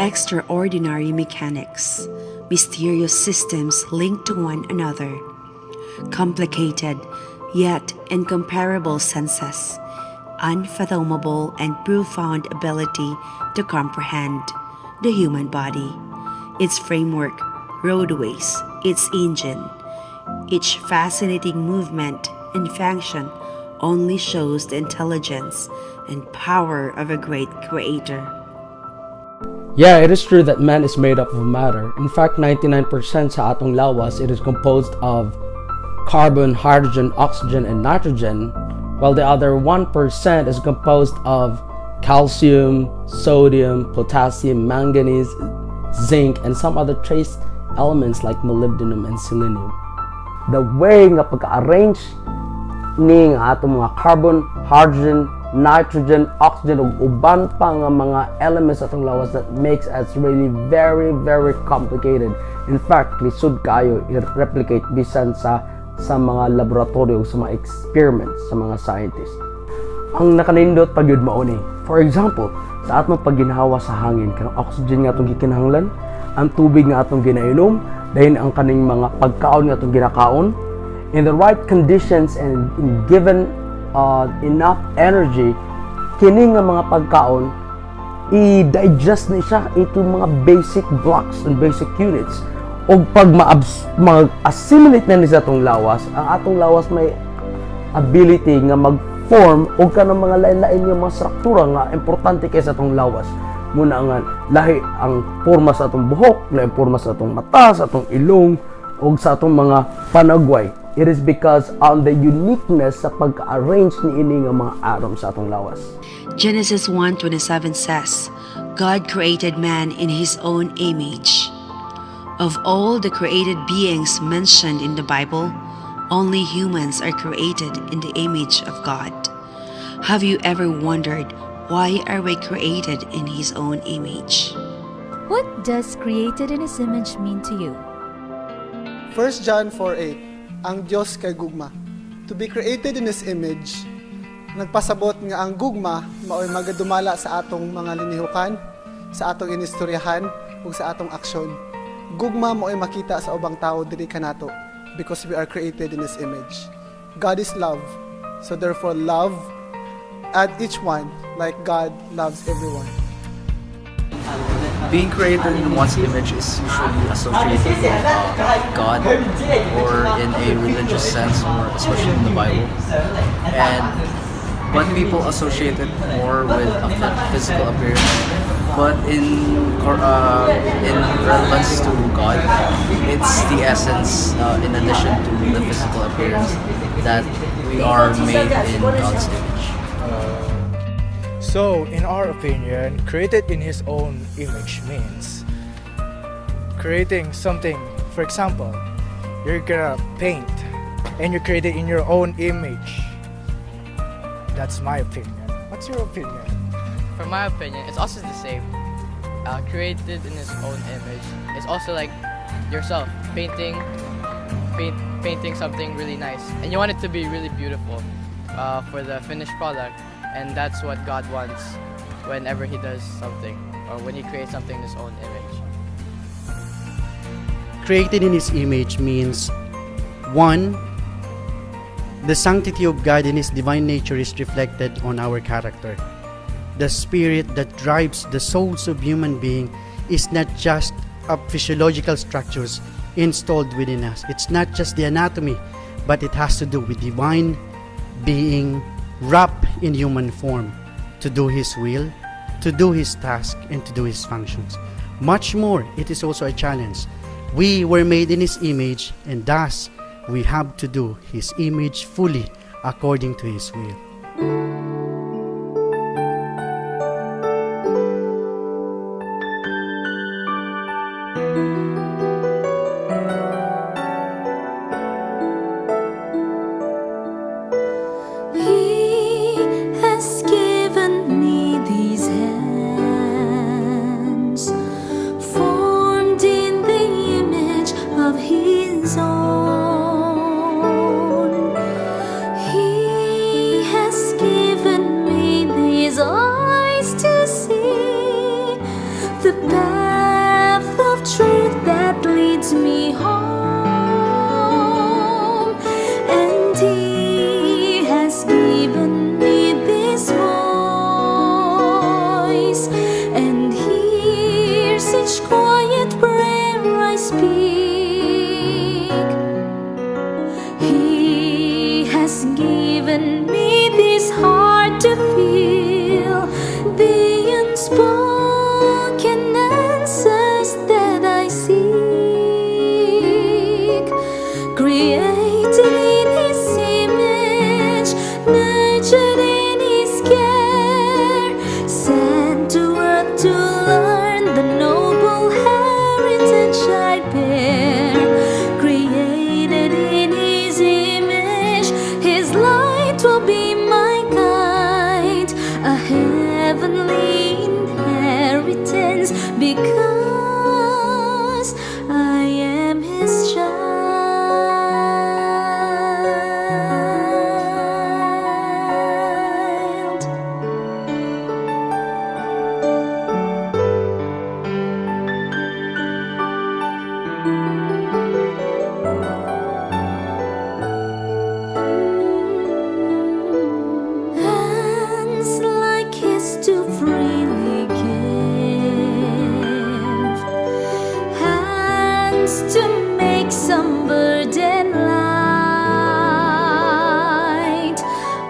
Extraordinary mechanics, mysterious systems linked to one another, complicated yet incomparable senses, unfathomable and profound ability to comprehend the human body, its framework, roadways, its engine. Each fascinating movement and function only shows the intelligence and power of a great creator. Yeah, it is true that man is made up of matter. In fact, 99% sa atong lawas, it is composed of carbon, hydrogen, oxygen, and nitrogen, while the other 1% is composed of calcium, sodium, potassium, manganese, zinc, and some other trace elements like molybdenum and selenium. The way nga pagka-arrange ning atong mga carbon, hydrogen, nitrogen, oxygen ug uban pa nga mga elements sa atong lawas that makes us really very, very complicated. In fact, lisod kaayo i-replicate bisan sa mga laboratorio, sa mga experiments sa mga scientists. Ang nakanindot pa gyud mao ni. For example, sa atong pagginhawa sa hangin, kanang oxygen nga atong gikinahanglan, ang tubig nga atong ginainom, dayon ang kaning mga pagkaon nga atong ginakaon, in the right conditions and in given enough energy, kini nga mga pagkaon i-digest ni siya into mga basic blocks and basic units. Ug pag mag-assimilate na ni sa atong lawas, ang atong lawas may ability nga mag-form og kanang mga lain-lain nga mga struktura nga importante kay sa atong lawas. Muna nga lahi ang porma sa atong buhok, lahi ang porma sa atong mata, sa atong ilong ug sa atong mga panagway. It is because on the uniqueness sa pagka-arrange ni ini nga mga atoms sa atong lawas. Genesis 1:27 says, "God created man in his own image." Of all the created beings mentioned in the Bible, only humans are created in the image of God. Have you ever wondered why are we created in his own image? What does created in His image mean to you? 1 John 4:8, ang Dios kay gugma. To be created in His image, nagpasabot nga ang gugma maoy magadumala sa atong mga linihukan, sa atong inistoryahan ug sa atong aksyon. Gugma maoy makita sa ubang tao diri kanato because we are created in His image. God is love. So therefore, love at each one like God loves everyone. Being created in one's image is usually associated with God or in a religious sense, or especially in the Bible. And but people associate it more with a physical appearance. But in relevance to God, it's the essence in addition to the physical appearance that we are made in God's image. So, in our opinion, created in His own image means creating something. For example, you're gonna paint and you create it in your own image. That's my opinion. What's your opinion? For my opinion, it's also the same. Created in his own image. It's also like yourself painting something really nice, and you want it to be really beautiful for the finished product, and that's what God wants whenever He does something or when He creates something in His own image. Created in His image means, one, the sanctity of God in His divine nature is reflected on our character. The spirit that drives the souls of human being is not just a physiological structures installed within us. It's not just the anatomy, but it has to do with divine being wrapped in human form to do His will, to do His task, and to do His functions. Much more, it is also a challenge. We were made in His image, and thus we have to do His image fully according to His will. He has given me these hands, formed in the image of His own. He has given given me this heart to feel the unspoken answers that I seek. Created in His image, nurtured in His care, sent to earth to learn the noble heritage I bear. Created in His image, His light will be my guide, a heavenly inheritance because I am His child. Hands like His to freely give, hands to make some burden light,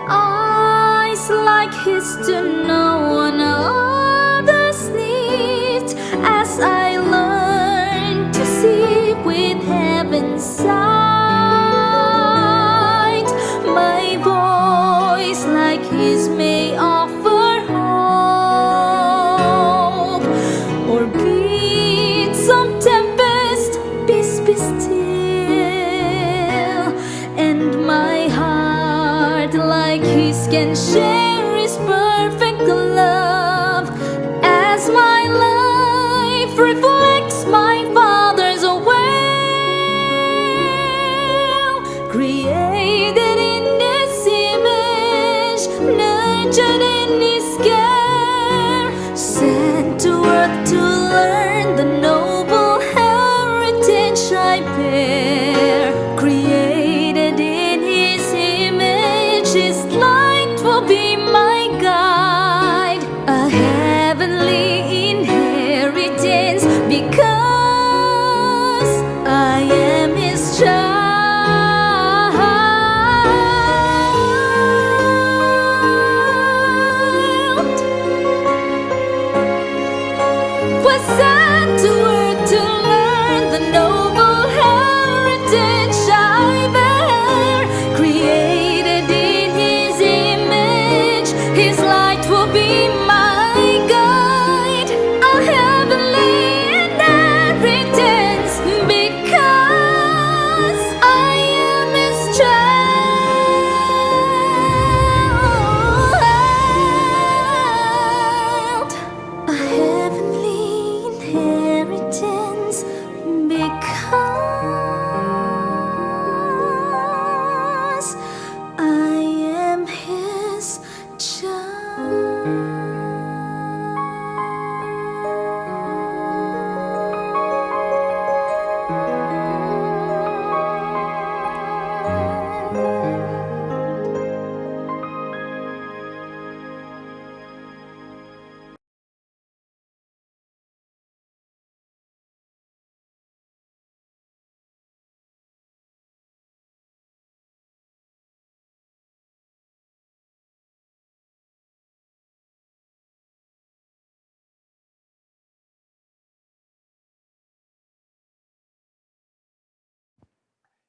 eyes like His to know one another's needs as I learn to see with heaven's sight. My voice like His may offer hope or beat some tempest, peace be still, and my heart like His can share His perfect love as my life reflects my Father's will. Created in His image, nurtured in His care, sent to earth to learn the noble heritage I bear. Created in His image, His light will be my guide, a heavenly inheritance because I am His child. Was sent to earth to learn the noble heritage I bear. Created in His image, His light will be my guide, a heavenly inheritance because I am His child. A heavenly inheritance because I am His child.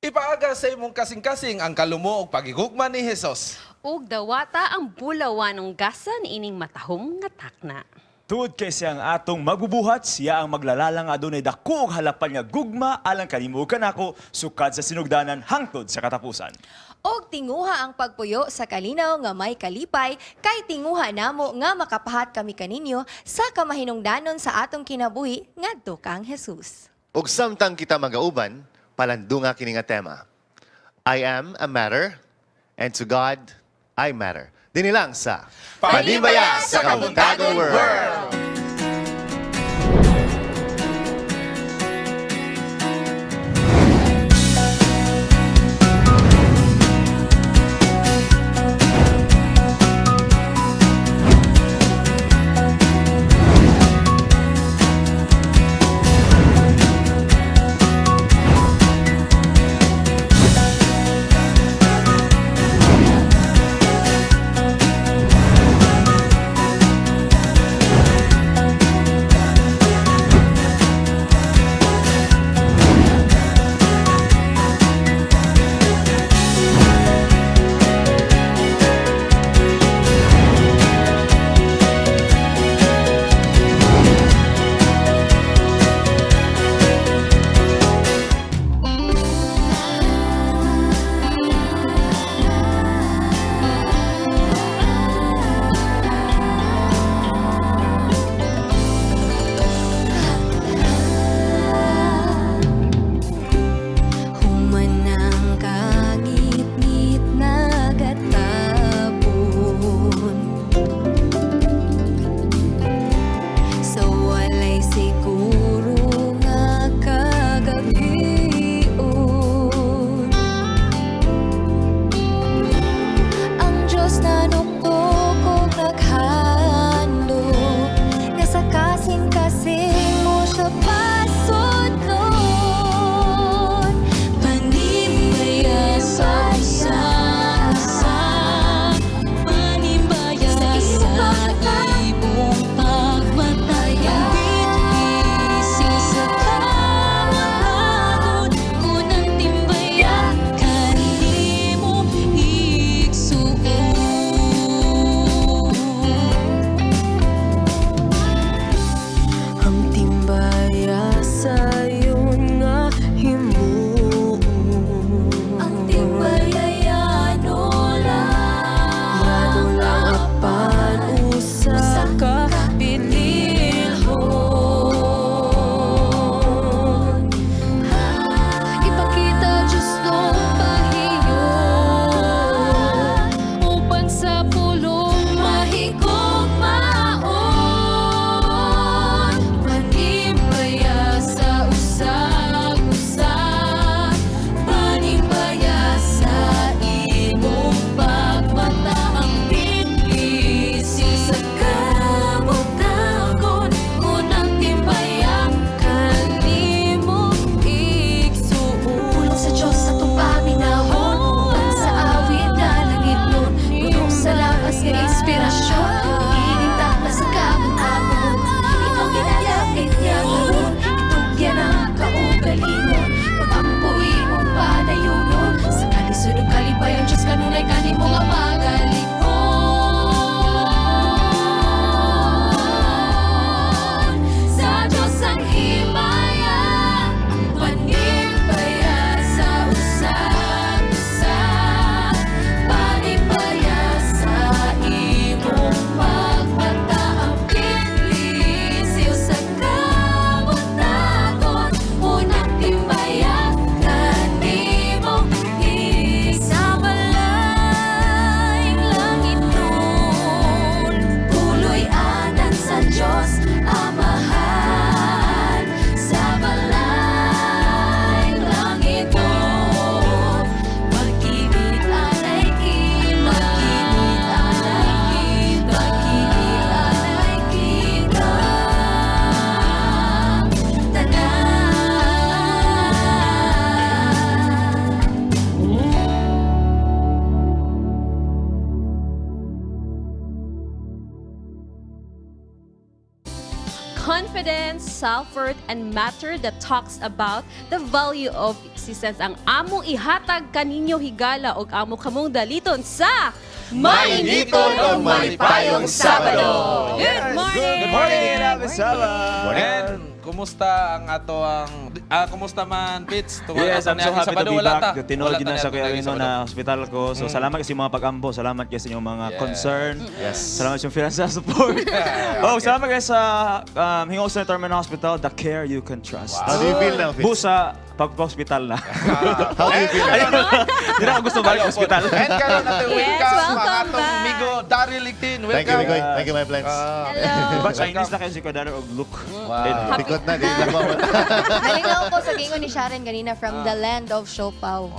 Ipaaga sa imong kasing-kasing ang kalumo og pagigugma ni Hesus. Ug dawata ang bulawanong gasa niining matahom nga takna. Tungod kay siya ang atong magbubuhat, siya ang maglalalang adunay dako og halapan nga gugma alang kanimo ug kanako sukad sa sinugdanan hangtod sa katapusan. Og tinguha ang pagpuyo sa kalinaw nga may kalipay kay tinguha namo nga makapahat kami kaninyo sa kamahinungdanon sa atong kinabuhi ngadto kang Jesus. Ug samtang kita magauban, palandunga kini nga tema. I am a matter, and to God, I matter. Dinhi lang sa Panimbaya sa Kabuntagon World! confidence, self-worth, and matter that talks about the value of existence ang among ihatag kaninyo higala og amo kamong daliton sa Mainiton og Malipayong Sabado! Good morning! Good morning and happy Sabbath! And kumusta ang ato ang kumusta man, Pits? Tungod Yes, ato I'm so niagi happy to Sabado, be wala back. ta. Tinuod Wala gid ta na sa niadto Kuya niagi Rino Sabado. na hospital ko. So salamat kasi mga pag-ampo, salamat kasi sa inyong mga concern. Salamat sa inyong financial support. Oh, salamat guys sa Hingosan Terminal Hospital, the care you can trust. How do you feel now, Fitz? Busa, pag-hospital na. How do you feel now? Hindi na ako gusto balik hospital. And karon natin Yes, welcome ang welcome atong back. amigo Daryl Lictin. Welcome. Thank you, Migoy. Thank you, my friends. Hello! Diba Chinese na kayo si Kuya Daryl og look. Wow. Likot na, di lang mo. Nalingaw ko sa gingon ni Sharon ganina, from the land of Siopao.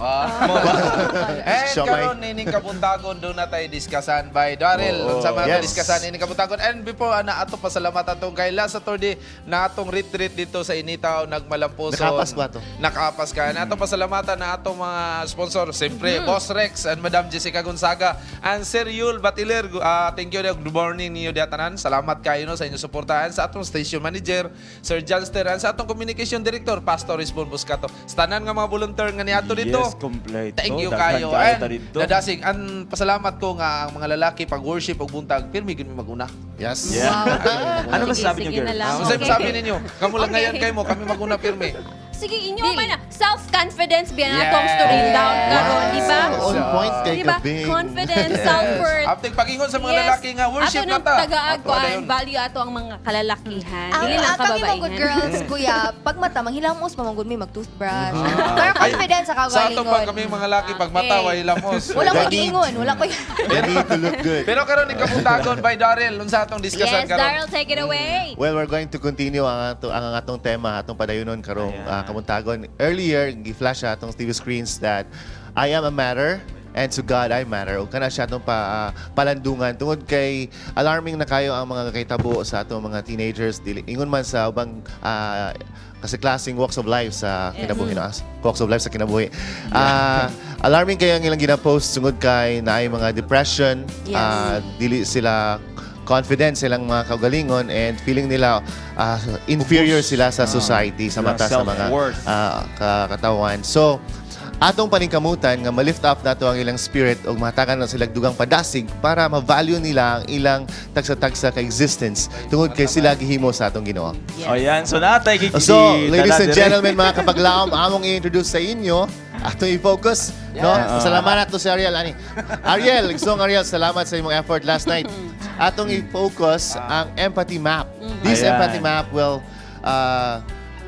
And Siomay. karon nining kabuntagon doon na tayo diskasan by Daryl. Oo. Unsa man ato diskasan nining kabuntagon. And before ana ato pasalamat atong kay last Saturday na atong retreat dito sa Initaw nagmalampuson. Nakapas ba to? Nakapas ka. Na ato pasalamatan na atong mga sponsor. Siyempre, Boss Rex and Madam Jessica Gonzaga and Sir Yul Batiler. Thank you. Good morning niyo diatanan. Salamat kayo no sa inyong suportahan sa atong station manager, Sir John Steran, sa atong communication director, Pastor Risbon Buscato. Sa tanan nga mga volunteer nga niadto dito. Yes, complete. Thank you Daghan kayo. kaayo And ta dito. nadasig, ang pasalamat ko nga ang mga lalaki pag worship og buntag, pirmi gid mi maguna. Yes. Yeah. Wow. Ano Sige, masasabi niyo, sige na girls? lang. Ang sabi ninyo, kamo lang Okay. ngayon kayo mo, kami maguna pirmi. Sige, inyo man na. Self-confidence biya na Yes. atong story down karon, di ba? On point kay Di ba? Kabing. Confidence, self-worth. After pagingon sa mga lalaki nga worship ato na nang ta. tagaag Ato ko ang dayon. value ato ang mga kalalakihan. Ang, Dili lang ang kami mga kababaihan. good girls, kuya, pag mata, manghilamos, mamangod mi, mag-toothbrush. Pero confidence sa Sa ato pa kagalingon. kami mga lalaki pag mata Okay. way lamos. Wala ko The need. giingon, wala ko. The need to look good. Pero karon ni kabuntagon by Daryl unsa atong diskasan Yes, karon? Daryl, take it away. Well, we're going to continue ang atong tema, atong padayunon karong Ayan. Kamuntagon. Earlier, gi-flash sa atong TV screens that I am a matter and to God I matter. Ug kana siya atong palandungan tungod kay alarming na kayo ang mga kahitabo sa atong mga teenagers dili ingon man sa ubang kasi klaseng walks of life sa kinabuhi no? Walks of life sa kinabuhi. Alarming kayo ang ilang gina-post tungod kay naay mga depression, dili sila confident silang mga kaugalingon and feeling nila inferior sila sa society sa Ilang mata sa mga self-worth. Katawan. So, atong paningkamutan nga ma-lift up nato ang ilang spirit ug mahatagan na sila dugang padasig para ma-value nila ang ilang tagsa-tagsa ka existence tungod kay sila gihimo sa atong Ginoo. Ayan, so natay kay So, ladies and gentlemen, mga kapaglaom, among i-introduce sa inyo atong i-focus, no? Salamat nato si Ariel ani. Ariel, Gsoong Ariel, salamat sa imong effort last night. Atong i-focus ang empathy map. This Ayan. empathy map will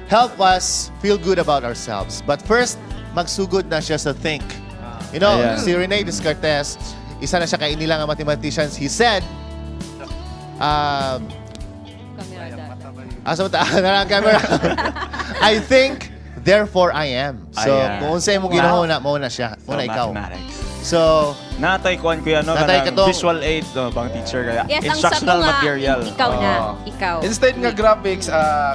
help us feel good about ourselves. But first, magsugod na siya sa think. Ayan. Si Rene Descartes, isa na siya kay nila nga mathematicians, he said, Asa mo ta? Nara ang camera. I think, therefore I am. So, Ayan. kung unsay mo ginahuna, mao na siya. Mao na ikaw. Mathematics. So, Natay kuan kuya no Natay kanang katong- visual aid no pang teacher kaya Yes, ang sa instructional tunga, material. ikaw na. Oo. Ikaw. Instead nga graphics,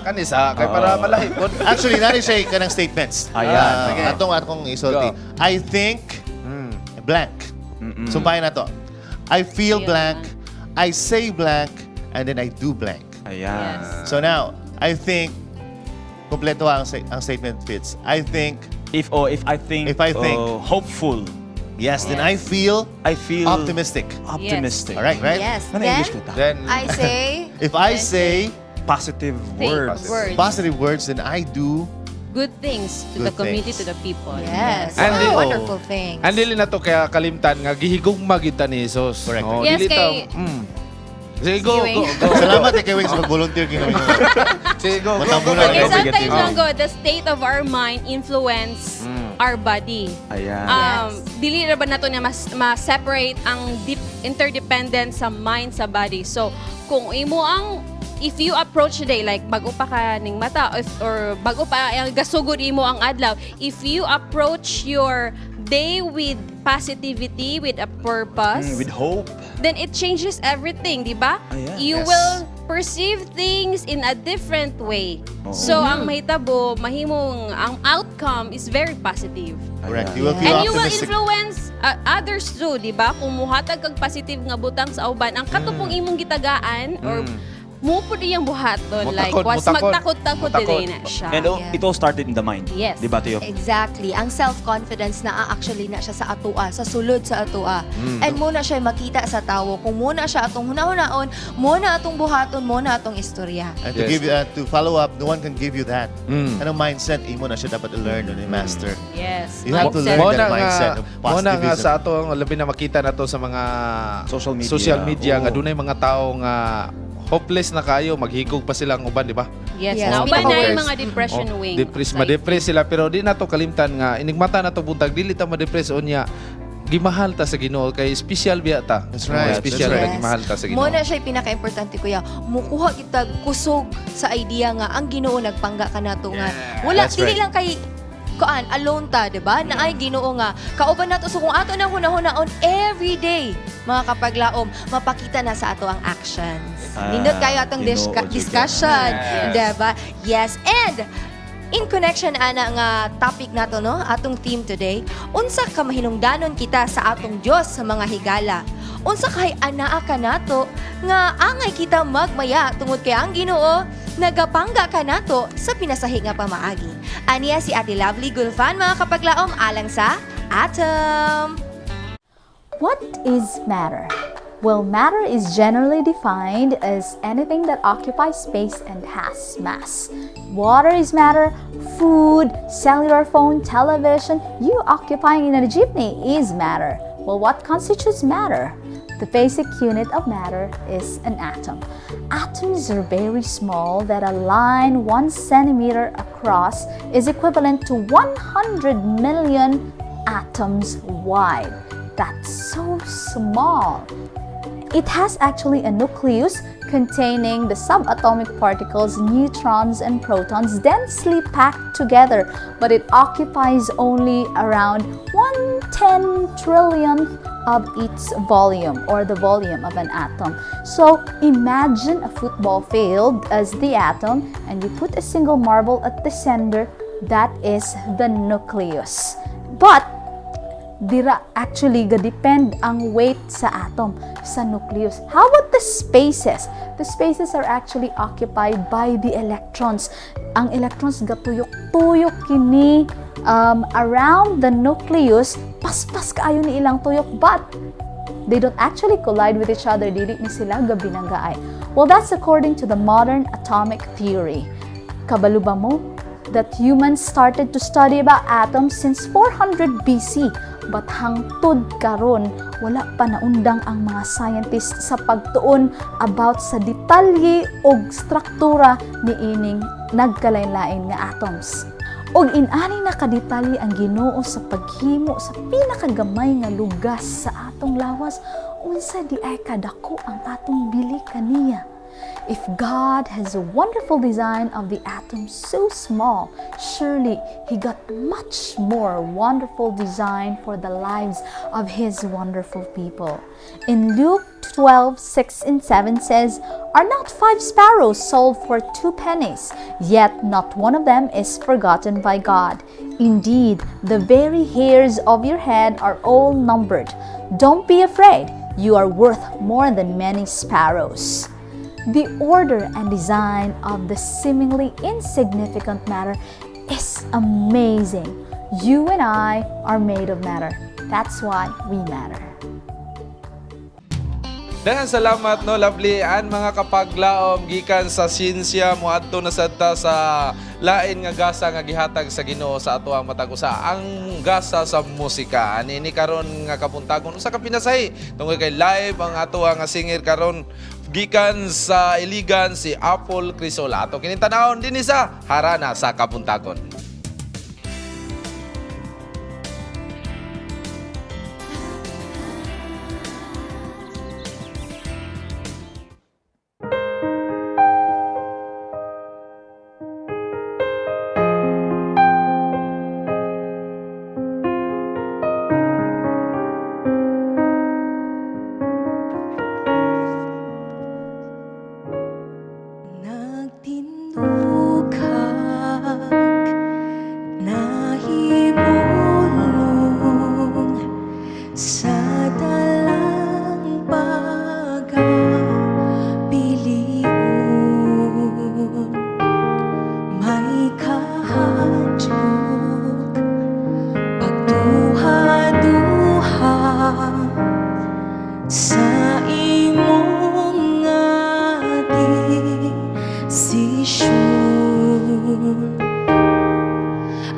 kanisa kay para malahi pod. Actually, nari siya kanang statements. Ayan. Sige. Atong akong isulti. Go. I think blank. Sumpahin na to. I feel Feel blank. I say blank. And then I do blank. Ayan. Yes. So now, I think, kompleto ang statement fits. I think, If I think If I think. oh, hopeful, yes, then I feel I feel optimistic. Optimistic. All right, right? Yes. Ano Then, English ko ta? Then I say, If I say Positive Think. words. Words. positive words, then I do Good things to good the community, things. to the people. Yes. And Wonderful things. And dili na to kaya kalimtan nga gihigugma gid ta ni Jesus. Correct. Oh, Yes, dili ta- kay- Sige, go, Sige, go, Wing. go. Salamat eh kay Wings mag-volunteer ginawa. Sige, go, go, Matambo go. na Okay, lang. sometimes Oh. lang go, the state of our mind influence our body. Ayan. Dili ra ba nato na mas ma-separate ang deep interdependence sa mind sa body. So, kung imo ang if you approach today like bago pa ka ning mata if, or bago pa ang gasugod imo ang adlaw, if you approach your day with positivity, with a purpose, With hope. Then it changes everything, di ba? Ayan. You will perceive things in a different way. Oo. So, ang mahitabo, mahimong, ang outcome is very positive. Correct. You will feel And you will optimistic. influence others too, di ba? Kung muhatag kag positive nga butang sa uban, ang katupong imong gitagaan or Mo pud iyang buhaton like Mutakod, was mutakod. magtakot-takot Mutakod. dili na siya. And oh, it all started in the mind. Yes. Di ba, Tiyo? Exactly. Ang self-confidence na actually na siya sa atua, sa sulod sa atua. And muna siya makita sa tawo. Kung muna siya atong hunahunaon, muna atong buhaton, muna atong istorya. And to give to follow up, no one can give you that. Anong mindset imo na siya dapat i-learn and i-master. Yes. You have to learn Mo that na nga, mindset of mo na nga positivism. sa ato ang labi na makita na to sa mga social media. social media nga Oo. dunay mga tao nga hopeless na kayo, maghigog pa sila ang uban, di ba? Yes, Yes. na uban na Hopeless. yung mga depression Oh, wing. Depress, ma-depress sila pero di na to kalimtan nga inigmata na to buntag dili ta ma-depress unya gimahal ta sa Ginoo kay special biya ta. That's right. Oh, special That's ta right. gimahal ta sa Ginoo. Mo na siya pinaka-importante, kuya. Mukuha kita kusog sa idea nga ang Ginoo nagpangga ka nato nga. Wala That's dili right. lang kay kuan alone ta, di ba? Naay Ginoo nga kauban nato, so kung ato nang hunahunaon every day, mga kapaglaom, mapakita na sa ato ang actions. Ah, Nindot kayo atong Ginoo, jud. discussion, Yes. di ba? Yes, and in connection ana nga topic nato, no, atong theme today, unsa ka mahinungdanon kita sa atong Dios sa mga higala? Unsa kay anaa ka nato nga angay kita magmaya tungod kay ang Ginoo nagapangga ka nato sa pinasahi nga pamaagi? Aniya si Ate Lovely Gulfan, mga kapaglaom, alang sa Atom. What is matter? Well, matter is generally defined as anything that occupies space and has mass. Water is matter, food, cellular phone, television, you occupying in a jeepney is matter. Well, what constitutes matter? The basic unit of matter is an atom. Atoms are very small that a line 1 centimeter across is equivalent to 100 million atoms wide. That's so small. It has actually a nucleus containing the subatomic particles, neutrons and protons densely packed together, but it occupies only around 1/10 trillionth of its volume, or the volume of an atom. So imagine a football field as the atom and you put a single marble at the center, that is the nucleus. But dira actually ga-depend ang weight sa atom sa nucleus. How about the spaces? The spaces are actually occupied by the electrons. Ang electrons gatuyok-tuyok kini around the nucleus, paspas kaayo ni ilang tuyok, but they don't actually collide with each other, dili ni sila gabinanggaay. Well, that's according to the modern atomic theory. Kabalo ba mo that humans started to study about atoms since 400 BC? But hangtod karon, wala pa naundang ang mga scientists sa pagtuon about sa detalye og struktura niining nagkalain-lain nga atoms. Og inani na kadetalye ang Ginoo sa paghimo sa pinakagamay nga lugas sa atong lawas, unsa di ay kadako ang atong bili kaniya? If God has a wonderful design of the atom so small, surely He got much more wonderful design for the lives of His wonderful people. In Luke 12, 6 and 7 says, "Are not five sparrows sold for 2 pennies? Yet not one of them is forgotten by God. Indeed, the very hairs of your head are all numbered. Don't be afraid. You are worth more than many sparrows." The order and design of the seemingly insignificant matter is amazing. You and I are made of matter. That's why we matter. Daghang salamat, no, Lovely, an mga kapaglaom, gikan sa sinsya moadto na sad ta sa lain nga gasa nga gihatag sa Ginoo sa ato ang matag usa, ang gasa sa musika. Ani ni karon nga kabuntagon, usa ka pinasahi tungod kay live ang ato nga singer karon gikan sa Iligan, si Apple Crisola. Ato kining tan-awon dinhi sa Harana sa Kabuntagon. Nagtinukag. Sa imong nga desisyon.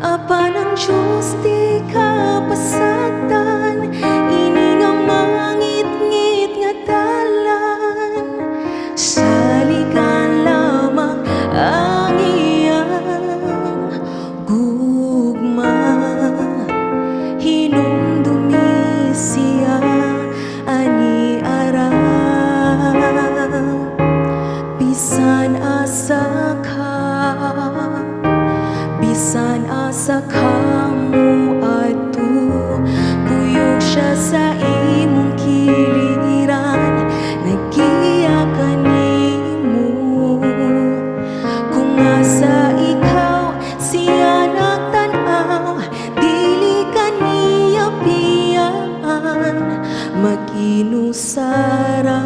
Apan ang Diyos di ka pasagdan, ini nga mangitngit nga dalan. Saligan lamang ang iyang gugma. Hinumdumi siya ani ara, bisan asa ka, bisan asa ka moadto, kuyog siya sa imong kiliran, nagiya kanimo. Kung asa ikaw siya nagtan-aw, dili ka niya biyaan, mag-inusara,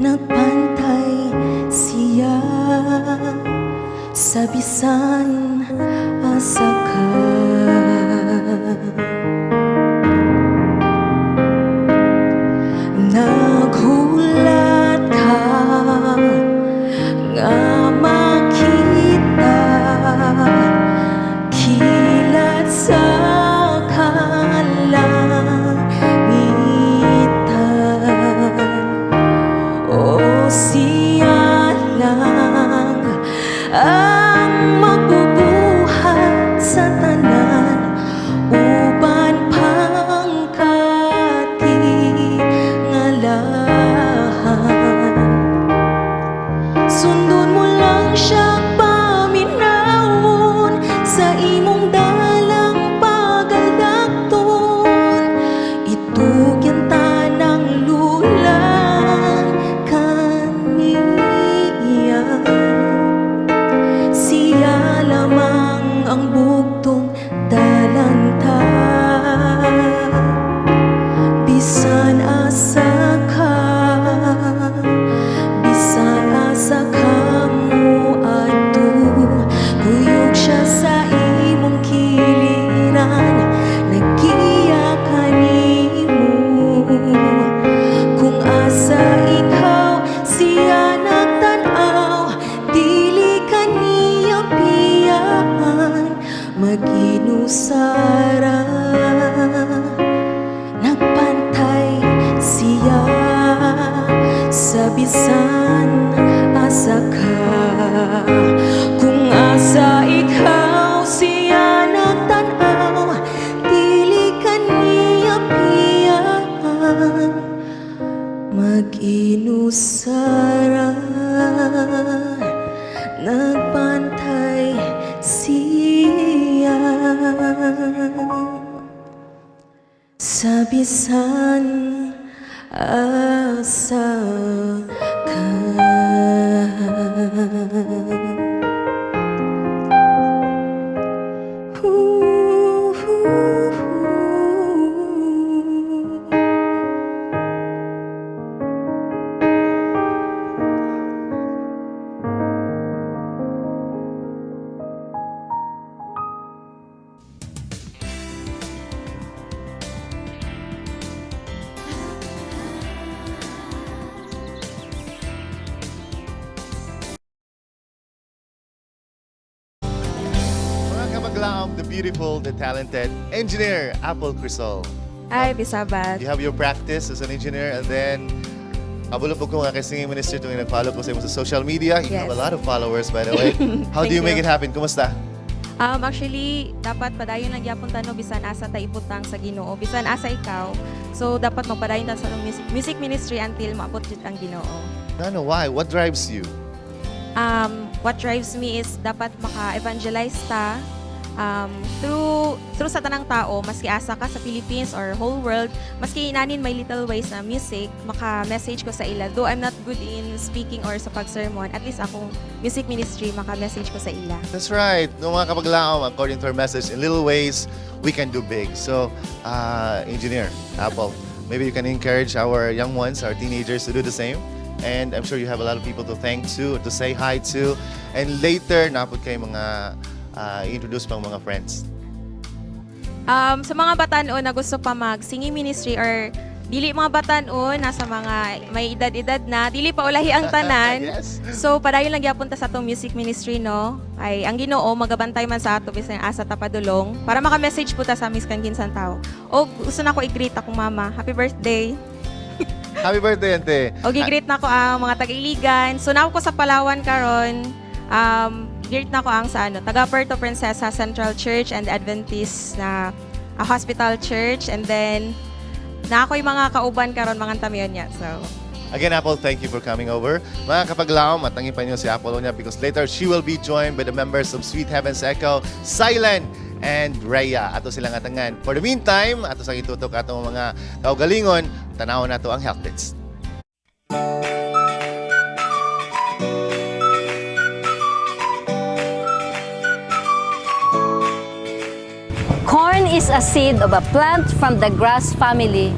nagpantay siya sa bisan asa ka. Naghulat ka nga makita kilat sa kalangitan. O siya lang ang magbubuhat sa tanan uban pang katingalahan. Sundon mo lang siya, paminawon sa imong dalang pagaldakton. Itugyan tanang lulang kaniya. Siya lamang ang bugtong talanta. Bisan asa ka, bisan asa ka moadto, kuyog siya sa imong kiliran, nagiya kanimo. Kung asa ikaw siya nagtan-aw, dili ka niya biyaan, mag-inusara, nagpantay siya sa bisan asa ka. Kung asa ikaw siya nagtan-aw, dili ka niya biyaan, mag-inusara, nagpantay siya sa bisan asa ka. Ooh, ooh, ooh. Mga kabaglaom, the beautiful, the talented engineer, Apple Crisol. Hi, Bisabat. You have your practice as an engineer and then kabalo po ko nga kay singing minister tuwing nag-follow ko sa imo sa social media. You have a lot of followers, by the way. How do Thank you make you. it happen? Kumusta? Actually, dapat padayon lang gyapon ta no, bisan asa ta ibutang sa Ginoo, bisan asa ikaw. So dapat magpadayon ta sa atong music ministry until maabot jud ang Ginoo. No, why? What drives you? What drives me is dapat maka-evangelize ta through sa tanang tao, maski asa ka sa Philippines or whole world, maski inanin may little ways na music, maka-message ko sa ila. Though I'm not good in speaking or sa pag-sermon, at least akong music ministry, maka-message ko sa ila. That's right. No, mga kabaglaom, according to our message, in little ways, we can do big. So, engineer, Apple, maybe you can encourage our young ones, our teenagers to do the same. And I'm sure you have a lot of people to thank to say hi to. And later, naa pod kay mga introduce pang mga friends. Sa mga batanon na gusto pa mag singing ministry or Dili mga batan-on, nasa mga may edad-edad na, dili pa ulahi ang tanan. So padayon lang gyapon ta sa atong music ministry, no. Ay ang Ginoo magabantay man sa ato bisan asa ta padulong para maka-message po ta sa miskan kinsang tao. O gusto na ko i-greet akong mama. Happy birthday. Happy birthday, ante. O gi-greet na ko ang mga taga-Iligan. So naa ko sa Palawan karon. Greet na ko ang sa ano, taga Puerto Princesa Central Church and Adventist na Hospital Church, and then na ako'y mga kauban karon mga tamiyon niya. So Again, Apple, thank you for coming over. Mga kapaglaom, atangin pa niyo si Apple niya because later she will be joined by the members of Sweet Heaven's Echo, Silent and Rhea. Ato silang atangan. For the meantime, ato sa itutok atong mga kaugalingon, tanaw nato ang health tips. Corn is a seed of a plant from the grass family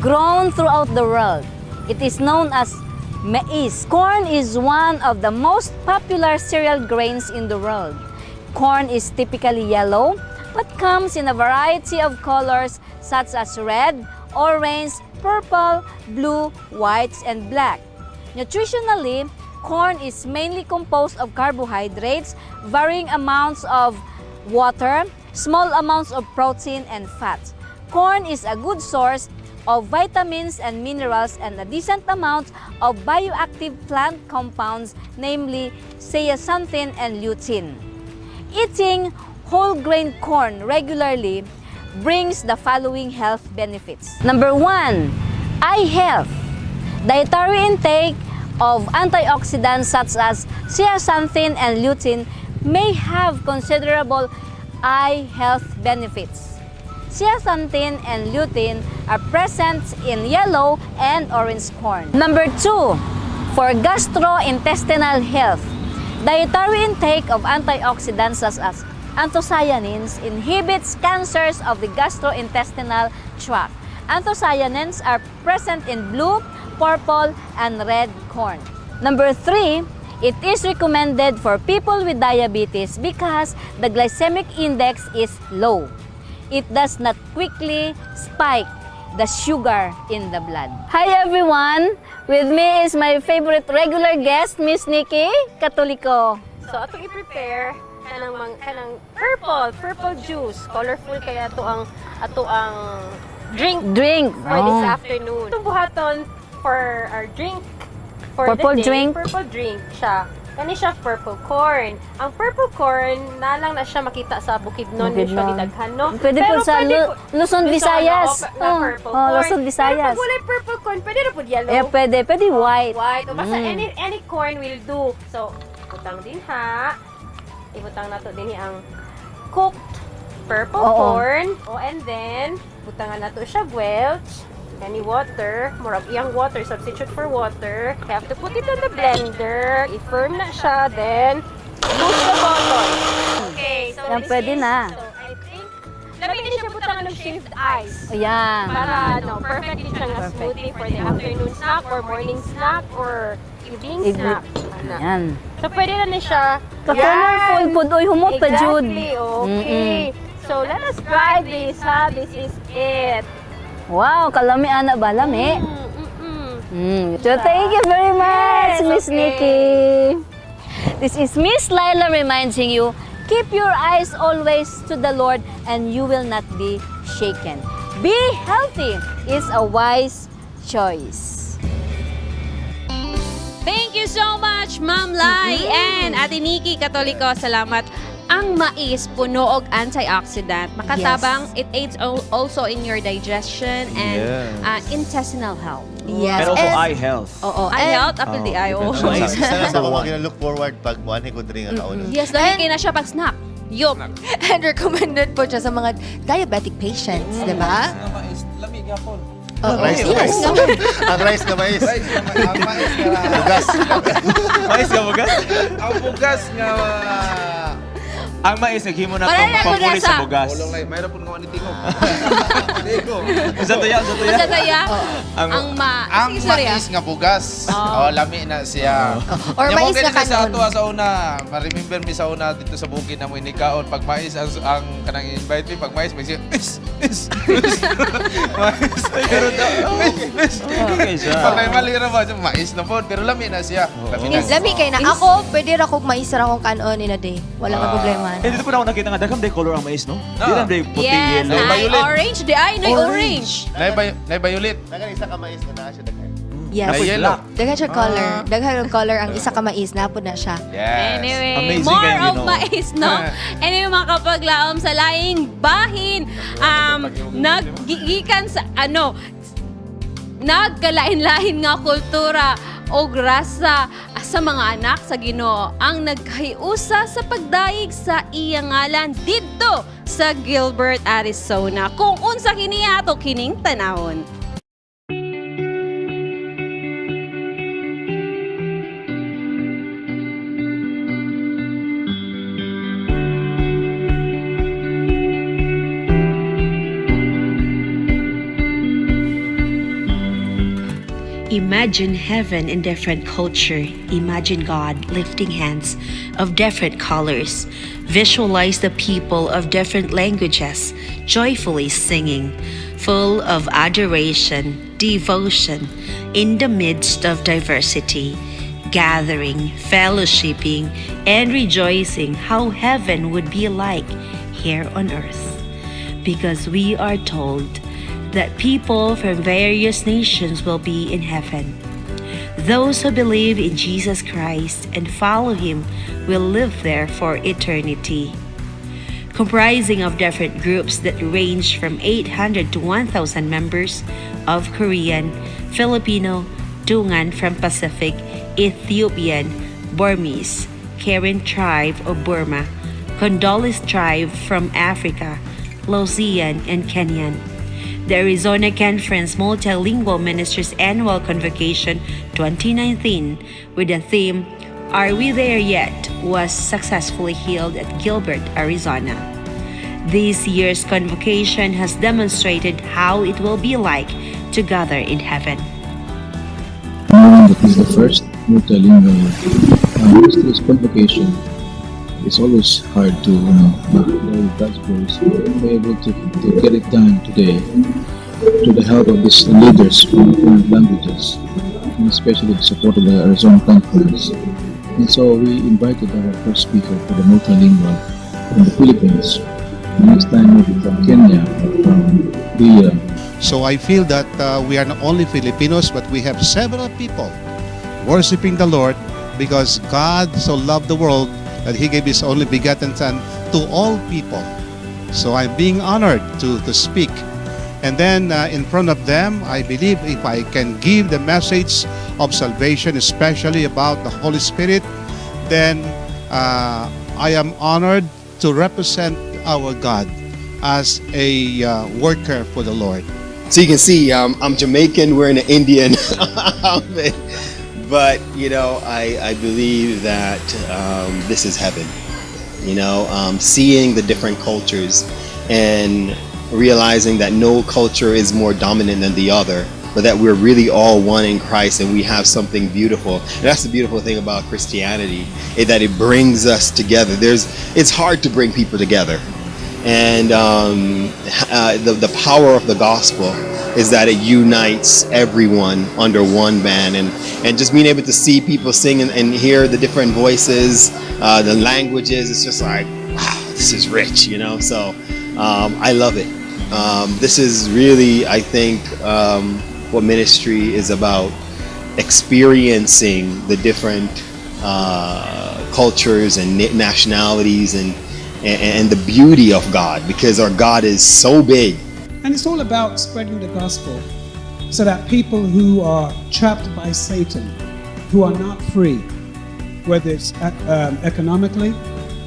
grown throughout the world. It is known as maize. Corn is one of the most popular cereal grains in the world. Corn is typically yellow, but comes in a variety of colors such as red, orange, purple, blue, white, and black. Nutritionally, corn is mainly composed of carbohydrates, varying amounts of water, small amounts of protein and fat. Corn is a good source of vitamins and minerals and a decent amount of bioactive plant compounds, namely zeaxanthin and lutein. Eating whole grain corn regularly brings the following health benefits. Number one, eye health. Dietary intake of antioxidants such as zeaxanthin and lutein may have considerable eye health benefits. Zeaxanthin and lutein are present in yellow and orange corn. Number two, for gastrointestinal health, dietary intake of antioxidants such as anthocyanins inhibits cancers of the gastrointestinal tract. Anthocyanins are present in blue, purple, and red corn. Number three, it is recommended for people with diabetes because the glycemic index is low. It does not quickly spike the sugar in the blood. Hi everyone! With me is my favorite regular guest, Miss Nikki Katoliko. So atong i-prepare kanang purple juice, colorful kaya ato ang drink Drink. for this Oh. afternoon. Atong buhaton for our drink for Purple the day, drink. Purple drink siya. Kani siya purple corn. Ang purple corn na lang na siya makita sa Bukidnon, Bukidnon. usually daghan, no? Pwede Pero po sa pwede Luzon, Visayas. Oo, na Oh, purple oh, corn. Luzon, Visayas. Pero pag walay purple corn, pwede na po yellow. Eh, pwede white. White. O basta any corn will do. So, butang din ha. Ibutang nato din ang cooked purple corn. O, and then, butangan nato siya welch. Any water, more of iyang water, substitute for water. You have to put it on the blender. I-firm na siya, then push the button. Okay, so Yan, this pwede is, na. So, I think, labi ni siya butangan ng shaved ice. Ayan. Para no, perfect din siya nga smoothie for the afternoon snack or morning snack or evening Evening. snack. Ana. Ayan. So pwede na ni siya. Ka-colorful Yan. pod oy, humot pa jud. Exactly. Okay. So let us try this, ha. This is it. Wow, kalami ana ba lami? So thank you very much, Yes, Miss okay. Nikki. This is Miss Laila reminding you, keep your eyes always to the Lord and you will not be shaken. Be healthy is a wise choice. Thank you so much, Ma'am Lai and Ate Nikki Katoliko. Salamat. Ang mais puno og antioxidant. Makatabang, it aids also in your digestion and intestinal health. Yes. And also eye health. Oo. Eye health, apil di eye. Oh. Isa na sa akong mga look forward pag muanhi ko diri nga kaunon. Yes, dahil kay na siya pag snack. Yup. And recommended po siya sa mga diabetic patients, di ba? Lami gyapon. Ang rice na mais. Ang rice na mais. Rice na mais. Ang mais nga. Bugas. Mais nga bugas? Ang bugas nga. Ang mais naghimo na Wala tong na ako panguli nasa- sa bugas. Ulong lay, mayroon po nga ni tingog. Unsa to ya? Unsa to ya? Unsa to ya? Ang Ang ma... Ang Sige, sorry, ah. mais nga bugas. Oh, lami na siya. Or Nya, mais mo nga gani na sa kanon. ato sa una, ma-remember mi sa una dito sa bukid na mo inikaon pag mais ang kanang invite mi pag mais may siya is is is mais pero is Okay siya. Patay mali ra ba mais na pod pero lami na siya. Lami na. Lami kay na. Ako, pwede ra kog mais ra akong kanon in a day. Wala ka Ah. problema. Eh, dito po na ako nakita nga, daghang day color ang mais, no? Di lang day puti, Yes, yellow. ay orange. Di ay, noy orange. Nay violet. Dagan isa ka mais nga naa siya daghan. Yes. Nay yellow. Daghan siya color. Daghan ang color ang isa ka mais na na siya. Yes. Anyway, Amazing more kayo, of Ginoo. mais, no? Anyway, mga kapaglaom sa laing bahin, naggigikan sa, ano, nagkalain-lain nga kultura o grasa sa mga anak sa Ginoo ang nagkahiusa sa pagdayeg sa iyang ngalan didto sa Gilbert, Arizona. Kung unsa kini ato kining tanawon. Imagine heaven in different culture. Imagine God lifting hands of different colors. Visualize the people of different languages joyfully singing, full of adoration, devotion, in the midst of diversity, gathering, fellowshipping, and rejoicing how heaven would be like here on earth because we are told that people from various nations will be in heaven. Those who believe in Jesus Christ and follow him will live there for eternity. Comprising of different groups that range from 800 to 1,000 members of Korean, Filipino, Dungan from Pacific, Ethiopian, Burmese, Karen tribe of Burma, Congolese tribe from Africa, Laotian, and Kenyan. The Arizona Conference Multilingual Ministers Annual Convocation 2019 with the theme Are We There Yet? Was successfully held at Gilbert, Arizona. This year's convocation has demonstrated how it will be like to gather in heaven. Knowing that this is the first multilingual ministries convocation, it's always hard to, but with God's grace, we're able to get it done today through the help of these leaders from different languages, and especially the support of the Arizona Conference. And so we invited our first speaker for the multilingual from the Philippines. Next time maybe from Kenya or from the So I feel that we are not only Filipinos, but we have several people worshiping the Lord because God so loved the world that He gave His only begotten Son to all people. So I'm being honored to speak. And then in front of them, I believe if I can give the message of salvation, especially about the Holy Spirit, then I am honored to represent our God as a worker for the Lord. So you can see I'm Jamaican wearing an Indian outfit. But, I believe that this is heaven. Seeing the different cultures and realizing that no culture is more dominant than the other, but that we're really all one in Christ and we have something beautiful. And that's the beautiful thing about Christianity, is that it brings us together. It's hard to bring people together and the power of the gospel is that it unites everyone under one band and just being able to see people sing and hear the different voices, the languages, it's just like, wow, this is rich. So I love it. This is really, I think, what ministry is about: experiencing the different cultures and nationalities and the beauty of God, because our God is so big. And it's all about spreading the gospel so that people who are trapped by Satan, who are not free, whether it's economically,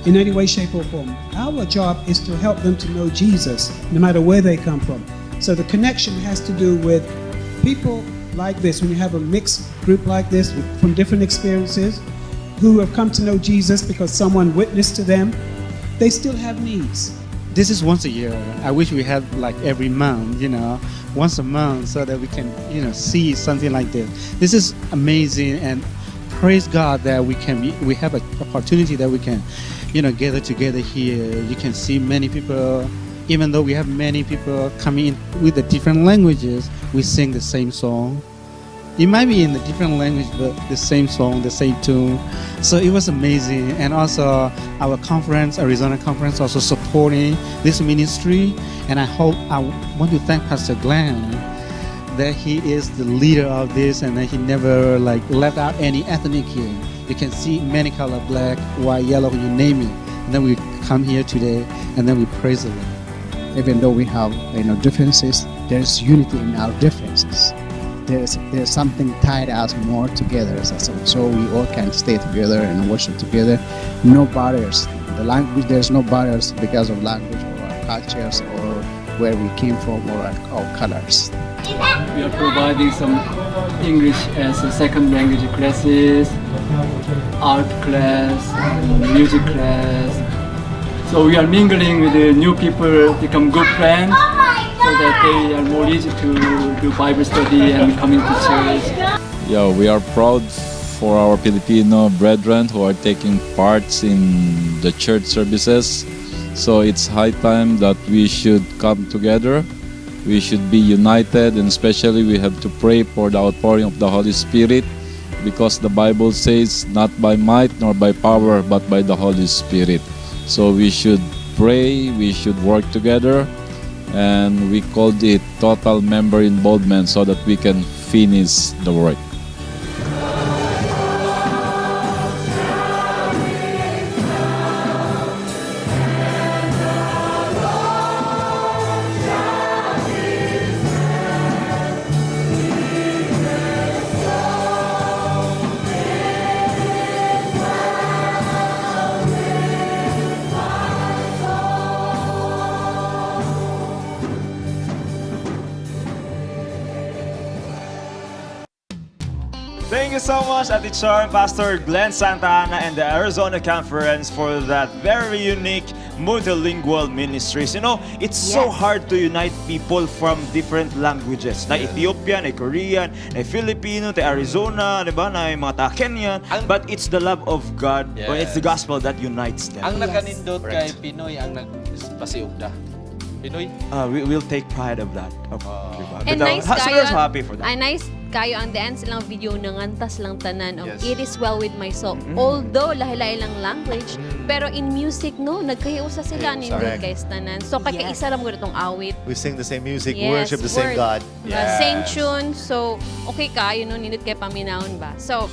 in any way, shape, or form, our job is to help them to know Jesus, no matter where they come from. So the connection has to do with people like this, when you have a mixed group like this from different experiences, who have come to know Jesus because someone witnessed to them. They still have needs. This is once a year. I wish we had like every month, once a month, so that we can see something like this. This is amazing, and praise God that we have an opportunity that we can gather together here. You can see many people, even though we have many people coming in with the different languages, we sing the same song. It might be in a different language, but the same song, the same tune. So it was amazing. And also our conference, Arizona conference, also supporting this ministry. And I want to thank Pastor Glenn that he is the leader of this and that he never like left out any ethnic here. You can see many color, black, white, yellow, you name it. And then we come here today and then we praise the Lord. Even though we have differences, there's unity in our differences. There's something tied us more together, so we all can stay together and worship together. No barriers. The language, there's no barriers because of language or our cultures or where we came from or our colors. We are providing some English as a second language classes, art class, music class. So we are mingling with the new people, become good friends, so that they are more easy to do Bible study and coming to church. Yeah, we are proud for our Filipino brethren who are taking parts in the church services. So it's high time that we should come together. We should be united, and especially we have to pray for the outpouring of the Holy Spirit, because the Bible says, not by might nor by power, but by the Holy Spirit. So we should pray, we should work together, and we called it total member involvement so that we can finish the work. Thank you so much, Ate Charm, Pastor Glenn Santa Ana, and the Arizona Conference for that very unique multilingual ministries. It's so hard to unite people from different languages. Na Ethiopian, na Korean, na Filipino, na Arizona, di ba? Na mga taga Kenyan. But it's the love of God, or it's the gospel that unites them. Ang nakanindot kay Pinoy ang nagpasiugda. Pinoy? We will take pride of that. Diba? And But, nice so kayo. we're so happy for that. Ay, nice kayo ang the end silang video nangantas lang tanan og It Is Well With My Soul. Although lahi-lahi lang language, pero in music no, nagkahiusa sila nindot Correct. guys tanan. So kay kaisa ra mo itong awit. We sing the same music, Yes, worship the same word. God. Same tune. So okay kayo no, nindot kay paminawon ba. So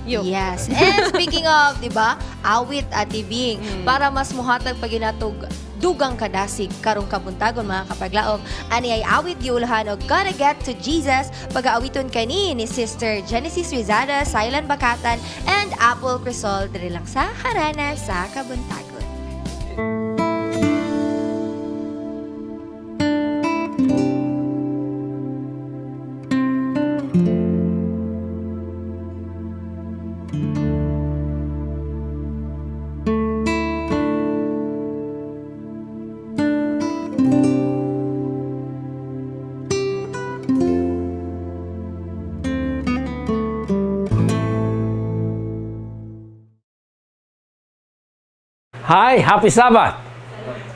yo. Yes. And speaking of, di ba, awit Ate Bing, para mas muhatag pa ginatog dugang kadasig karong kabuntagon mga kapaglaom, ani ay awit giulahan og Gotta Get to Jesus, pag-aawiton kani ni Sister Genesis Rizada, Silent Bakatan and Apple Crisol diri lang sa Harana sa Kabuntagon. Hi, happy Sabbath!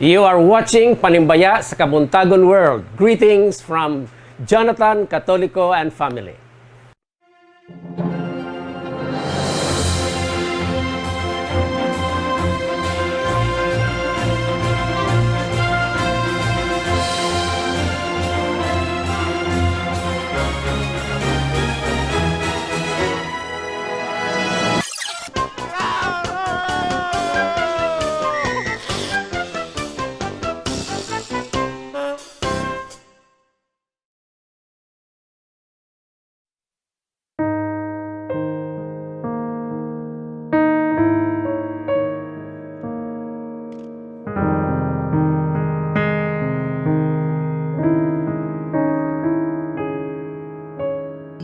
You are watching Panimbaya sa Kabuntagon World. Greetings from Jonathan Catolico and family.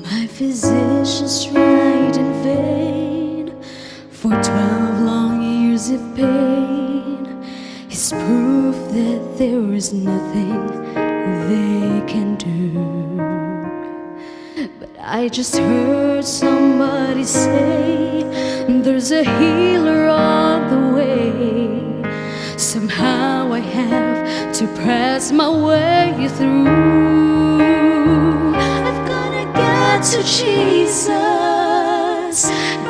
My physicians tried in vain for 12 long years of pain. Is proof that there is nothing they can do. But I just heard somebody say there's a healer on the way. Somehow I have to press my way through. I've gotta get to Jesus.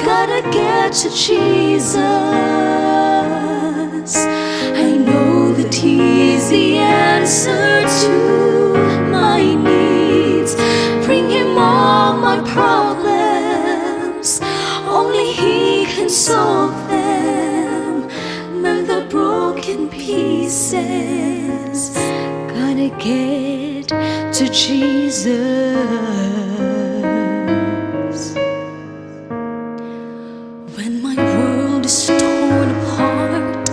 Gotta get to Jesus. I know that He's the answer to my needs. Bring Him all my problems. Only He can solve them. Mend the broken pieces. Gotta get to Jesus. When my world is torn apart,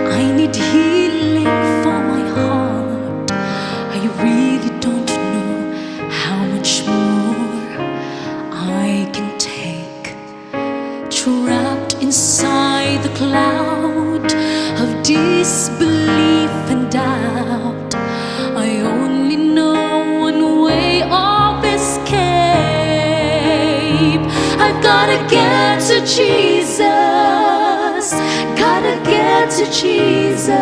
I need healing for my heart. I really don't know how much more I can take. Trapped inside the cloud of disbelief and doubt, I only know one way of escape. I've gotta get to Jesus. Gotta get to Jesus.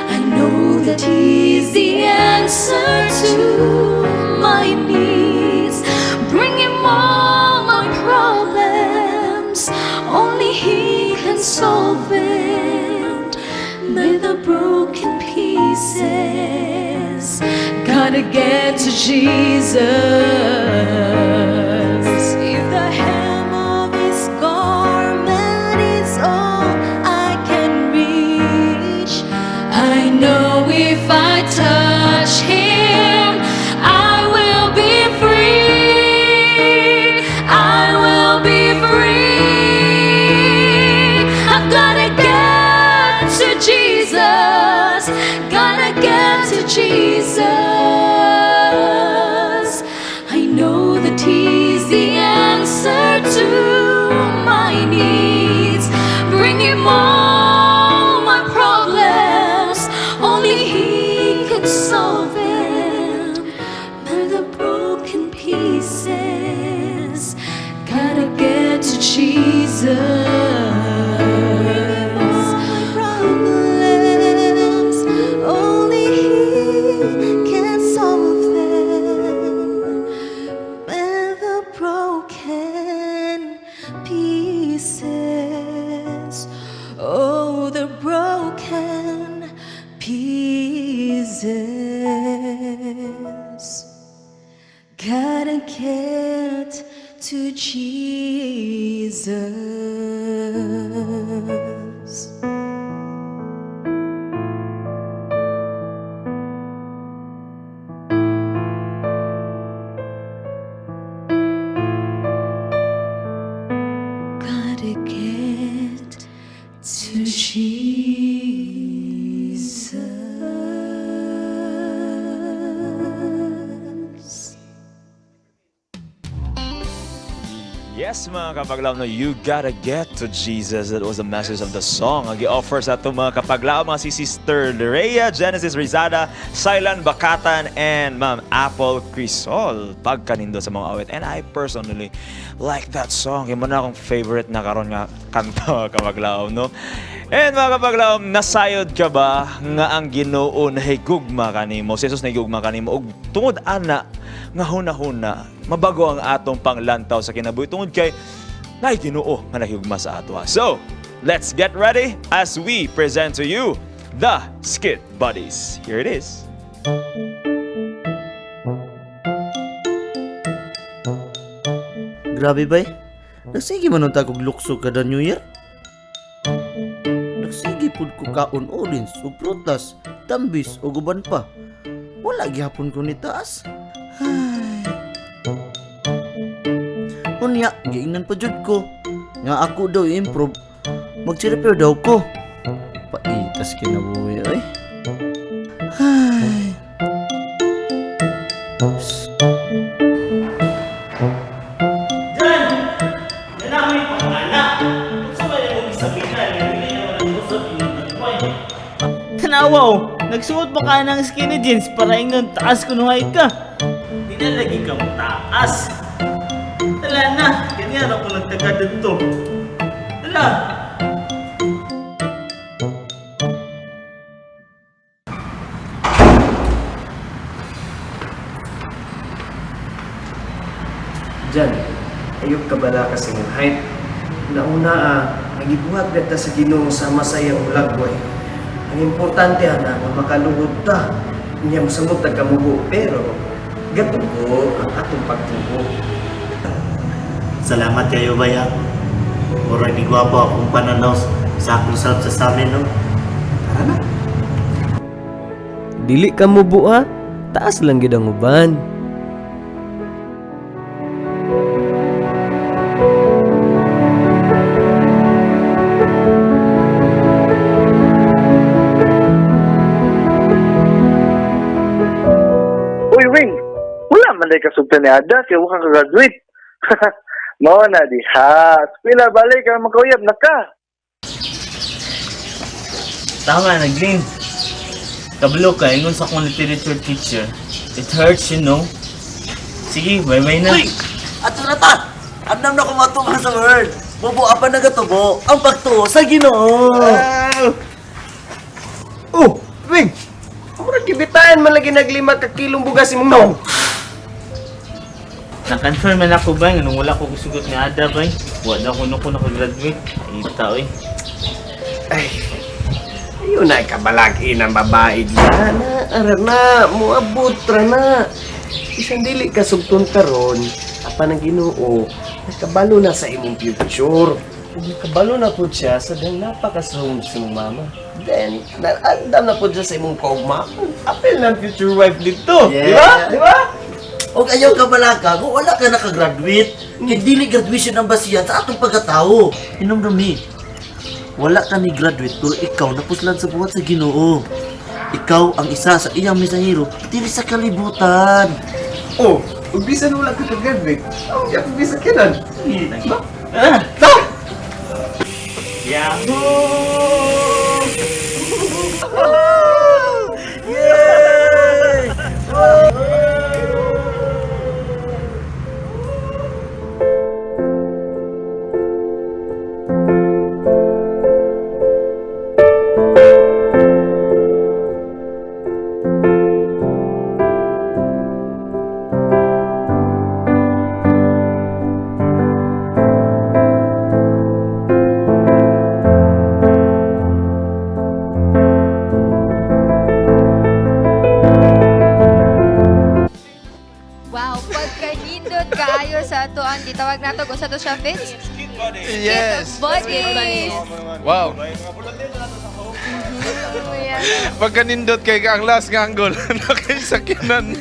I know that He's the answer to my needs. Bring Him all my problems. Only He can solve it. Mend the broken pieces. Gotta get to Jesus. If the hem of His garment is all I can reach, I know if I touch Him, I will be free. I will be free. I've gotta get to Jesus. Gotta get to Jesus. I know that He's the answer to my needs. Bring Him all my problems. Only He can solve them. Mend the broken pieces. Gotta get to Jesus. Problems, only He can solve them. Mend the broken pieces. Oh, the broken pieces. Gotta get to Jesus. Gotta get to Jesus. Yes, mga kapaglaom, no, you gotta get to Jesus. That was the message of the song. Ang gi-offer sa atong mga kapaglaom, mga si Sister Rhea, Genesis Rizada, Sailan Bakatan, and Ma'am Apple Crisol. Pagkanindo sa mga awit. And I personally like that song. Mao na akong favorite na karon nga kanta, mga kapaglaom, no? And mga kapaglaom, nasayod ka ba nga ang Ginoo nahigugma kanimo? Si Jesus nahigugma kanimo ug tungod ana nga hunahuna, mabago ang atong panglantaw sa kinabuhi tungod kay naay Ginoo nga nahigugma sa ato. So, let's get ready as we present to you the Skit Buddies. Here it is. Grabe bay. Nagsige man unta kog lukso kada New Year. Nagsige pud ko kaon orange ug prutas, tambis ug uban pa. Wala gihapon ko ni taas. Ay. Unya, giingnan pa jud ko nga ako daw i-improve. Mag-repair daw ko. Paitas kinabuhi oy. Ay. Oops. Jan! Nanami pang anak! Unsa man imong gisabihan nga dili naman ang Tanawa oh, nagsuot pa ka ng skinny jeans para ingon taas kunuhay ka. Di na lagi ka mo taas. Tala na, ganyan ako nagtaga dito. Tala. Diyan, ayok ka bala kasi ng height. Nauna nagibuhat beta sa Ginoo sama sa iyang lagway. Ang importante ana nga makaluhod ta. Niya mosamot ta kamubo pero gatubo ang atong pagtubo. Salamat kayo baya. Murag ni gwapo akong pananaw sa akong self sa amin, no? Dili ka mubo ha, taas lang gid ang uban. Uy, Wing! Wala man day kasugtan ni Ada kay wa ka graduate. Mao na diha. Eskwela balik ang makauyab na ka. Tama na, Glenn. Kabalo ka, ingon sa akong literature teacher. It hurts. Sige, bye-bye na. Uy! Ato na ta! Andam na kumatunga sa word! Bubo pa nagatubo ang pagtuo sa Ginoo! Oh, Wing! Murag gibitaan man lagi naglima ka kilong bugas imong naong. Na-confirm man ako ba, nung wala ko gusugot ni Ada ba? Wala ko nung ko nakagraduate. Ita, oy. Ay, ayun na kabalaki ng babae diyan. Na, ara na, muabot ra na. Bisan dili ka sugton karon, apan ang Ginoo, nakabalo na sa imong future. Ug nakabalo na pud siya sa dahil napakasungod sa imong mama. Then, naandam na pud siya sa imong kaugma. Apil na ang future wife dito. Di ba? Di ba? Og ayaw ka balaka kung wala ka nakagraduate. Kay dili graduation ang basihan sa atong pagkatao. Hinumdumi. Wala ka ni graduate pero ikaw napuslan sa buhat sa Ginoo. Ikaw ang isa sa iyang mensahero diri sa kalibutan. Oh, ug bisan wala ka ka-graduate, ang yak bisan kinan. Ba? Ah! Yahoo! Wow, pagkanindot kaayo sa ato ang gitawag nato kung sa to siya Vince? Yes. Buddies. Wow. Pagkanindot kay ka ang last nga angle na kay sakyanan.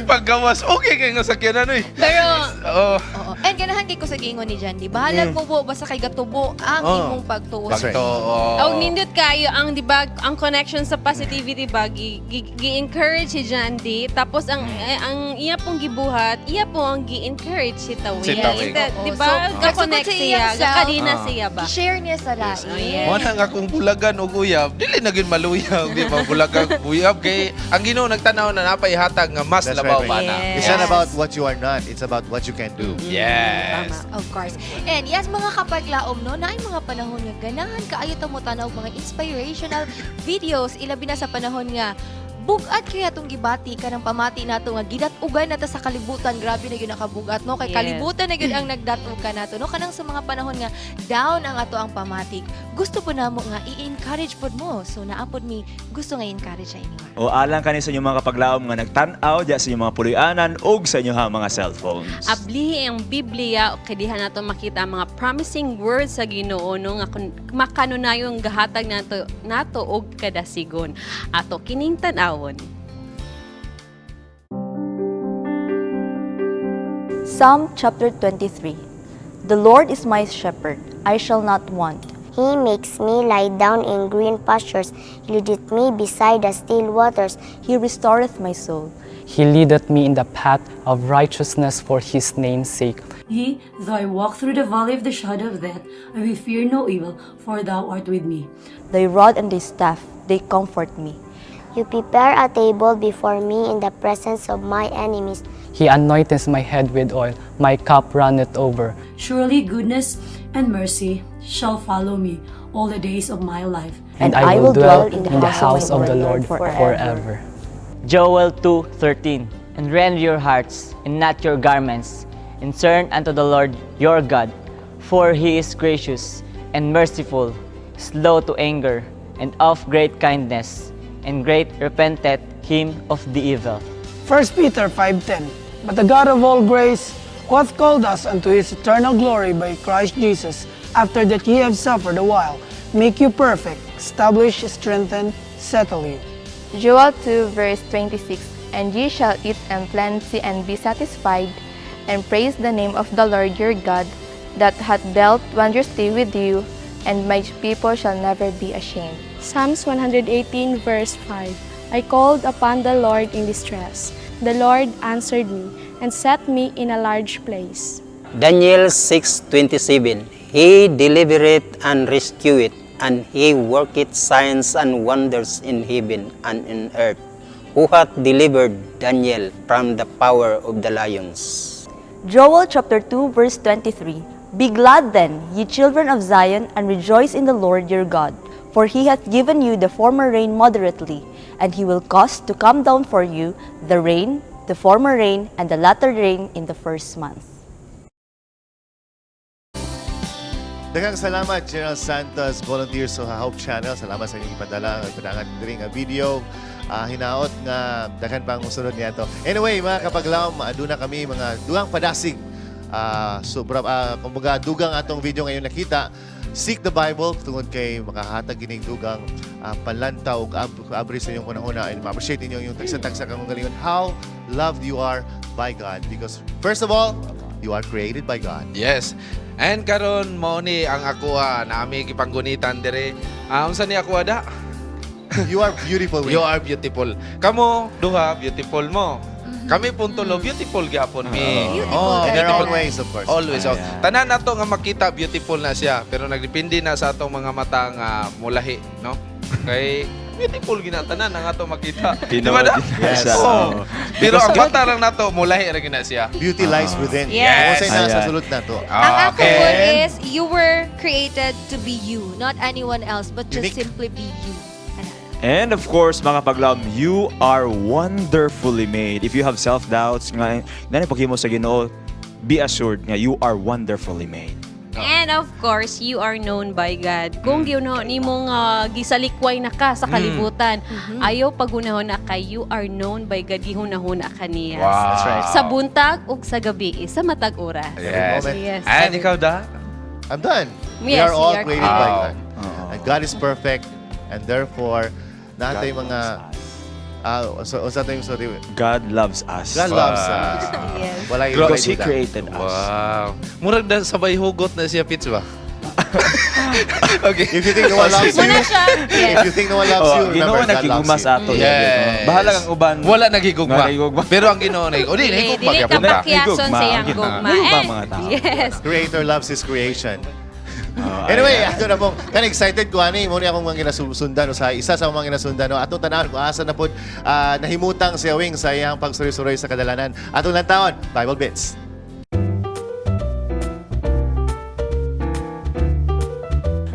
Paggawas, okay kay nga sakyanan oy. Pero Oo. Oo. And ganahan kay ko sa giingon ni Jandy. Bahalag mo po basta kay gatubo ang imong pagtuo. Pagtuo. Og nindot kayo ang di ba ang connection sa positivity ba gi-encourage si Jandy tapos ang eh, ang iya pong gibuhat iya po ang gi-encourage si Tawin. Si Tawin. Di ba? So, Ga-connect nagsugod sa siya, iyang self. gakadina siya ba? Share niya sa lain. Mo na nga kung bulagan og uyab, dili na gyud maluya, di ba? Bulagan uyab kay ang Ginoo nagtanaw na napay hatag nga mas That's labaw right, pa right. na. It's not about what you are not, it's about what you can do. Yes. Tama, of course. And yes, mga kapaglaom, no, naay mga panahon nga ganahan kaayo ta mo tanaw mga inspirational videos ilabi na sa panahon nga bugat kaya atong gibati kanang pamati nato nga gidat-ugan na ta sa kalibutan, grabe na gyud nakabugat no, kay kalibutan na gyud ang nagdat-ugan nato no, kanang sa mga panahon nga down ang ato ang pamatik, gusto po namo nga i-encourage pod mo, so naa pod mi gusto nga i-encourage sa inyo. O alang kani sa inyong mga kapaglaom nga nagtan-aw diya sa inyong mga puloy-anan ug sa inyong mga cellphones. Ablihi ang Biblia kay diha nato makita ang mga promising words sa Ginoo no nga makanunayong gahatag nato nato og kadasigon. Ato kining tan-awon. Psalm chapter 23. The Lord is my shepherd, I shall not want. He makes me lie down in green pastures. He leadeth me beside the still waters. He restoreth my soul. He leadeth me in the path of righteousness for his name's sake. Yea, though I walk through the valley of the shadow of death, I will fear no evil, for thou art with me. Thy rod and thy staff, they comfort me. You prepare a table before me in the presence of my enemies. He anointeth my head with oil, my cup runneth over. Surely goodness and mercy shall follow me all the days of my life. And I will dwell in the house of the Lord forever. Joel 2:13. And rend your hearts and not your garments, and turn unto the Lord your God, for he is gracious and merciful, slow to anger, and of great kindness, and great repenteth him of the evil. 1 Peter 5:10. But the God of all grace, who hath called us unto his eternal glory by Christ Jesus, after that ye have suffered a while, make you perfect, establish, strengthen, settle you. Joel 2 verse 26. And ye shall eat and plenty and be satisfied, and praise the name of the Lord your God, that hath dealt wondrously with you, and my people shall never be ashamed. Psalms 118 verse 5. I called upon the Lord in distress. The Lord answered me and set me in a large place. Daniel 6:27. He delivereth and rescueth, and he worketh signs and wonders in heaven and in earth, who hath delivered Daniel from the power of the lions. Joel chapter 2 verse 23. Be glad then, ye children of Zion, and rejoice in the Lord your God, for he hath given you the former rain moderately, and he will cause to come down for you the rain, the former rain, and the latter rain in the first month. Daghang salamat, General Santos Volunteers sa Hope Channel. Salamat sa inyong ipadala, ipadangat diri nga video. Hinaot nga daghan pang musunod niya to. Anyway, mga kapaglaom, aduna kami mga dugang padasig. Sobra, kumbaga dugang atong video ngayon nakita. Seek the Bible tungod kay makahatag gining dugang palantaw ug abri sa inyong hunahuna and ma-appreciate ninyo yung tagsa-tagsa kang galingon how loved you are by God, because first of all, you are created by God. Yes. And karon mao ni ang akoa na ami gipanggunitan dire. Unsa ni ako da? You are beautiful. You are beautiful. Kamo duha, beautiful mo. Kami pong tulo, beautiful gyapon mi. Beautiful. Oh, in their own ways, of course. Always. Oh. Ayan. Tanan nato nga makita, beautiful na siya, pero nagdepende na sa atong mga mata nga mulahi, no? Kay beautiful gina tanan ang ato makita. Di ba da? Yes. Oh. Pero Because ang mata lang nato mulahi ra gina siya. Beauty lies within. Yes. Kung nasa Ayan. sulod nato. Ang ako Okay. po is, you were created to be you, not anyone else, but just Unique. simply be you. And of course, mga paglaom, you are wonderfully made. If you have self-doubts, nga nani paghimo sa Ginoo, be assured nga you are wonderfully made. And of course, you are known by God. Kung mm. nimong gisalikway na ka sa kalibutan, ayaw pagunahon na kay you are known by God, gihunahuna ka niya. Wow. That's right. Sa buntag ug sa gabi, sa matag oras. Yes. Yes. And ikaw da? I'm done. We Yes, are all we are created by created. God. And God is perfect, and therefore natay mga so unsa tayong, sorry. God loves us. God loves us. Yes. Walay Because walay He duda. created us. Wow. Murag da sabay hugot na siya, Pitch ba? Okay. If you think no one loves you, Muna siya. if you think no one loves Oh, you, Ginoo remember God loves nagigugma you. sa ato. Yes. Bahala kang uban. Wala nagigugma. Nga nagigugma. Pero ang Ginoo na, o di Dili, nagigugma dili gyapon ka ta. pakiason sa iyang gugma. Nagigugma Eh, mga tao. yes. Creator loves his creation. Oh, Anyway, ayan. ato na pong, kan excited ko ani, mo ni akong mga ginasundan o sa isa sa mga ginasundan no. Atong tanawon kung asa na pod nahimutang si Awing sa iyang pagsuroy-suroy sa kadalanan. Atong lang taon, Bible Bits.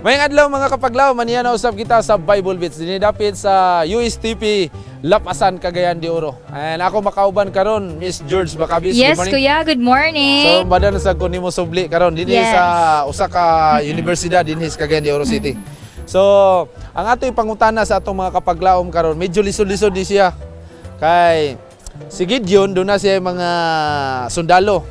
Mayang adlaw mga kapaglaw, maniya na usab kita sa Bible Bits dinhi dapit sa USTP Lapasan, Cagayan de Oro. And ako makauban karon Miss George Bacabis. Yes, Good morning. kuya. Good morning. So badan sa ko nimo subli karon dinhi Yes. sa usa ka universidad dinhi sa Cagayan de Oro City. So, ang ato pangutana sa atong mga kapaglaom karon, medyo lisod-lisod di siya. Kay si Gideon doon na siya mga sundalo.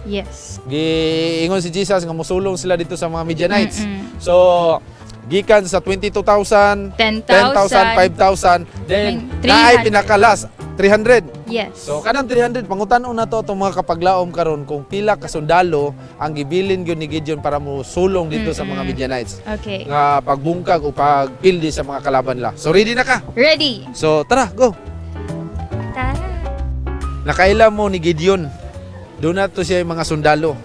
Giingon si Jesus nga musulong sila dito sa mga Midianites. So, gikan sa 22,000, 10,000, 10,000, 5,000, then 300. naay pinakalas 300. Yes. So kanang 300, pangutan-on na to atong mga kapaglaom karon kung pila ka sundalo ang gibilin gyud ni Gideon para mosulong dito sa mga Midianites. Nga pagbungkag o pagpildi sa mga kalaban nila. So ready na ka? Ready. So tara, go. Tara. Nakaila mo ni Gideon. Doon na to siya yung mga sundalo.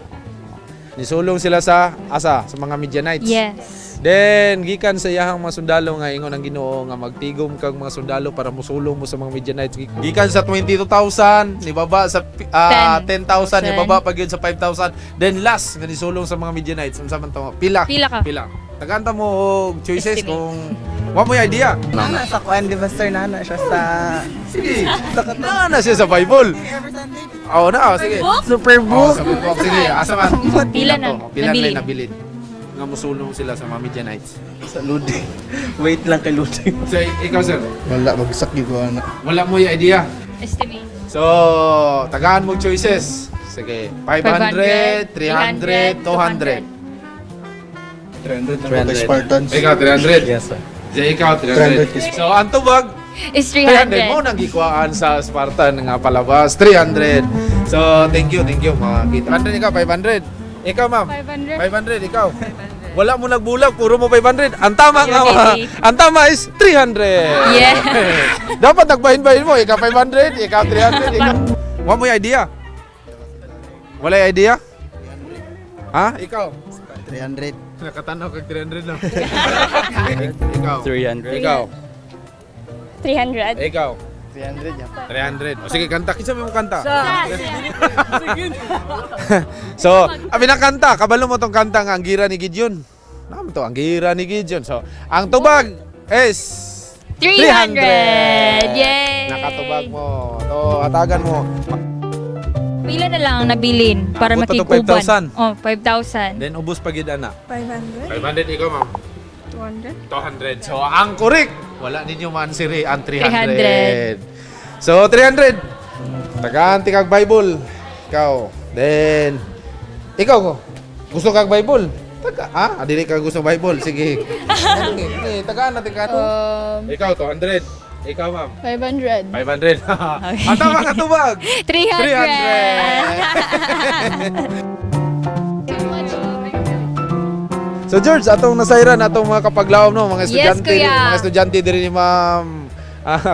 Nisulong sila sa asa, sa mga Midianites. Yes. Then gikan sa iyahang mga sundalo nga ingon ang Ginoo nga magtigom kag mga sundalo para musulong mo sa mga Midianites. Gikan sa 22,000 nibaba sa 10,000 nibaba pa gyud sa 5,000. Then last nga nisulong sa mga Midianites unsa man to? Pila? Pila ka? Pila. Tagaanta mo og choices Estimate. kung wa mo idea. Nana sa kuan, di ba sir? Nana siya sa... Sige. Nana siya sa Bible. Oo na, oh, sige. Super Oh, book. sa book. Sige, asa man? Pila na to? Pila na nabilin? nabilin? Nga musulong sila sa mga Midianites. Sa Ludi. Wait lang kay Ludi. So, ikaw sir, Wala, bagsak gyud ko ana. wala mo yung idea. Estimate. So, tagaan mo choices. Sige, 500, 300, 200. 300 na kay Spartans. Ikaw, 300. Yes, sir. So, ikaw, 300. 300. So, ang tubag, Is 300. 300. Mo nang gikuhaan sa Spartan nga palabas. 300. So, thank you mga kita. 100 ikaw, 500. Ikaw, ma'am. 500. 500, ikaw. Wala mo nagbulag, puro mo 500. Ang tama nga, 380. ang tama is 300. Yeah. Dapat nagbahin-bahin mo. Ikaw 500, ikaw 300, ikaw. Wa mo yung idea? Wala yung idea? Ha? Ikaw? 300. Nakatanaw kag 300 lang. Ikaw. 300. Ikaw. 300. Ikaw. 300 yan. 300. O sige, kanta. Kinsa may mo kanta? So, abi na kanta. Kabalo mo tong kanta nga ang gira ni Gideon. Naman to, ang gira ni Gideon. So, ang tubag is 300. Yay! Nakatubag mo. To, hatagan mo. Pila na lang ang nabilin para Abot pa to makikuban. 5,000. Oh, 5,000. Then ubos pa gid ana. 500. 500 ikaw, ma'am. 200. 200. So, ang correct, wala ninyo maansiri ang 300. 300. So, 300. Tagaan ti kag Bible. Ikaw. Then, ikaw ko. Gusto kag Bible? Taga, ha? Ah, dili ka gusto Bible. Sige. Sige, sige, tagaan natin ka. Ikaw, 200. Ikaw, ma'am. 500. 500. Ang tama ka tubag. 300. 300. So George, atong nasayran atong mga kapaglaom no, mga Yes, estudyante, kuya. mga estudyante diri ni Ma'am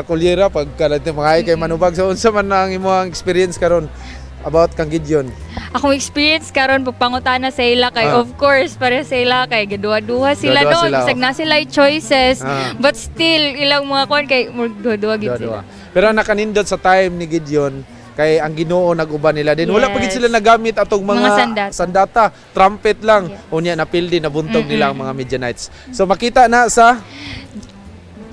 Kulyera pagka mga ay kay manubag. So unsa man ang imong experience karon about kang Gideon? Akong experience karon pagpangutana sa ila kay of course para sa ila kay gaduha-duha sila Duha-duha no, sila, bisag oh. na sila choices, but still ilang mga kuan kay murag duha-duha gid sila. Duha-duha. Pero ang nakanindot sa time ni Gideon kay ang Ginoo nag-uban nila din. Wala pa gid sila nagamit atong mga, Mga sandata. sandata, trumpet lang. Unya napildi nabuntog nila ang mga Midianites. So makita na sa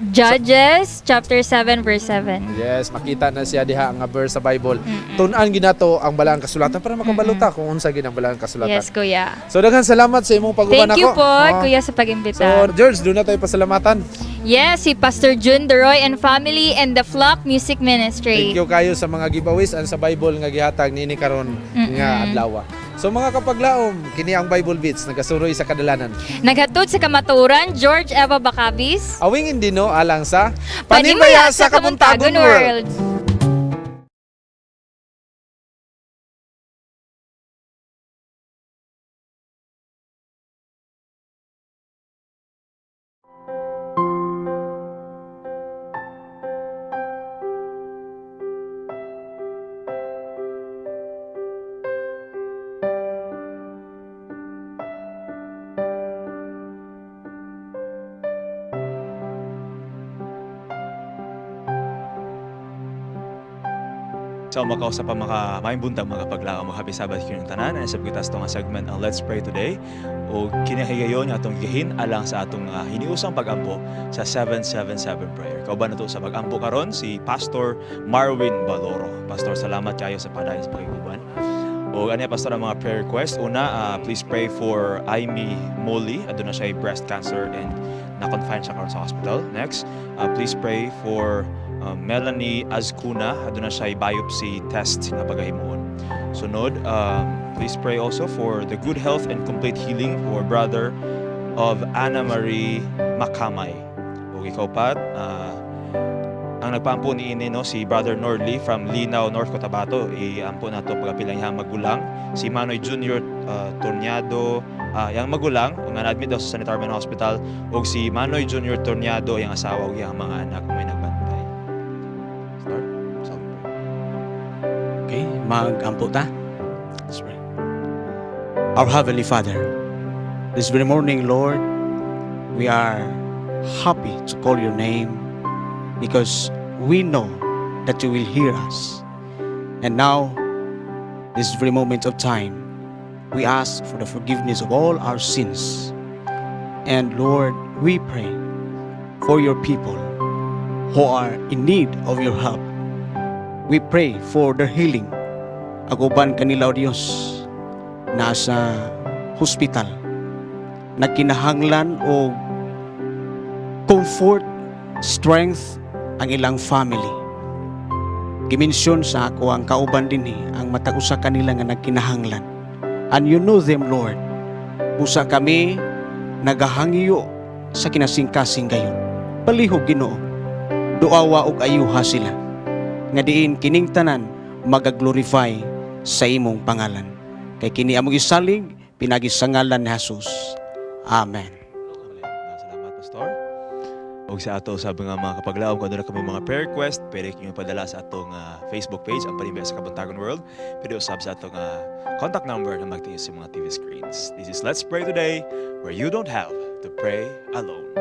Judges chapter 7 verse 7. Yes, makita na siya diha nga verse sa Bible. Tun-an ginato ang balaang kasulatan para makabalota kung unsa gid ang balaang kasulatan. Yes, kuya. So daghan salamat sa imong pag-uban Thank you nako. po, kuya, sa So pag-imbita. George, doon na tayo pasalamatan. Yes, si Pastor June Deroy and family and the Flock Music Ministry. Thank you kayo sa mga giveaways and sa Bible nga gihatag niini karon nga adlaw. So mga kapaglaom, kini ang Bible Beats nagasuroy sa kadalanan. Naghatod sa kamatuoran, George Eva Bacabis. Awingin dino alang sa Panimaya sa Kamuntagon World. So makausap pa maka maayong buntag mga paglaom mo happy Sabbath kinyong tanan and sa kita sa nga segment ang Let's Pray Today o kinahigayon nga atong gihin alang sa atong hiniusang pagampo sa 777 prayer. Kauban nato sa pagampo karon si Pastor Marwin Baloro. Pastor, salamat kayo sa padayon sa pakiguban. O ano pastor ang mga prayer request. Una, please pray for Amy Molly. Aduna siya breast cancer and na-confine siya karon sa hospital. Next, please pray for Melanie Azcuna. Aduna siya biopsy test nga pagahimuon. Sunod, please pray also for the good health and complete healing for brother of Anna Marie Makamay. O ikaw pat, ang nagpaampo ni ini no si Brother Nordley from Linao, North Cotabato. Iampo nato pagapilang iyang magulang si Manoy Jr. Tornado, yang magulang nga na-admit daw sa Sanitarian Hospital ug si Manoy Jr. Tornado iyang asawa ug iyang mga anak may nagbantay. Start. So, Okay, mag-ampo ta. Let's pray. Our Heavenly Father, this very morning, Lord, We are happy to call your name because we know that you will hear us. And now, this very moment of time, we ask for the forgiveness of all our sins. And Lord, we pray for your people who are in need of your help. We pray for their healing. Ang uban kanila, O Diyos, nasa hospital, nagkinahanglan og comfort, strength ang ilang family. Gimensyon sa ako ang kauban dinhi ang matag usa kanila nga nagkinahanglan. And you know them, Lord. Busa kami nagahangyo sa kinasingkasing gayon. Palihog, Ginoo. Duawa ug ayuha sila. Nga diin kining tanan magaglorify sa imong pangalan. Kay kini among isalig pinagi sa ngalan ni Jesus. Amen. Salamat, Pastor. Og sa ato sabi nga mga kapaglaom, kung aduna kamo mga prayer request, pwede niyo padala sa atong Facebook page, ang Panimbaya sa Kabuntagon World. Pwede usab sa atong contact number na magtingin sa mga TV screens. This is Let's Pray Today, where you don't have to pray alone.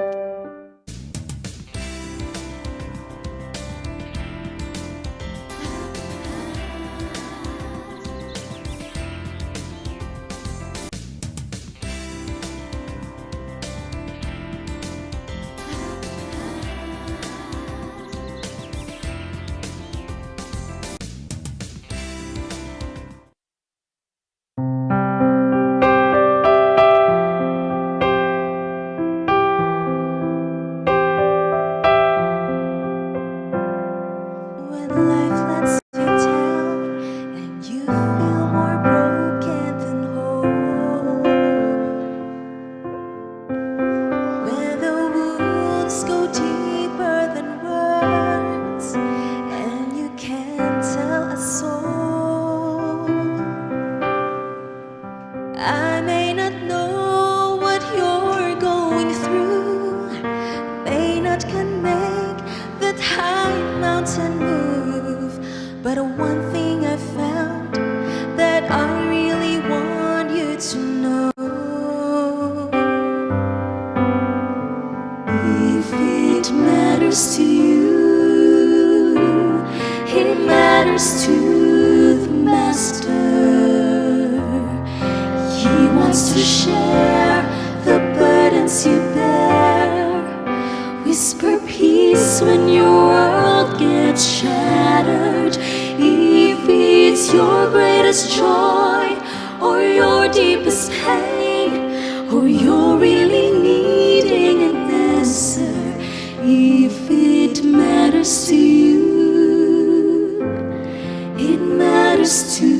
When life lets you down and you feel more broken than whole, when the wounds go deeper than words and you can't tell a soul, I may not know what you're going through, may not can make that high mountain move. But one thing I found that I really want you to know. If it matters to you, it matters to the Master. He wants to share the burdens you bear. Whisper peace when your world gets shattered. If it's your greatest joy or your deepest pain, or you're really needing an answer, if it matters to you, it matters to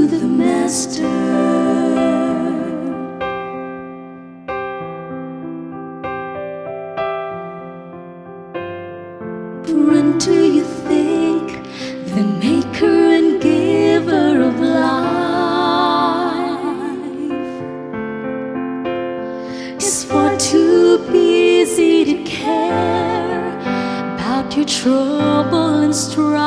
the Master. For when do you think the maker and giver of life is far too busy to care about your trouble and strife?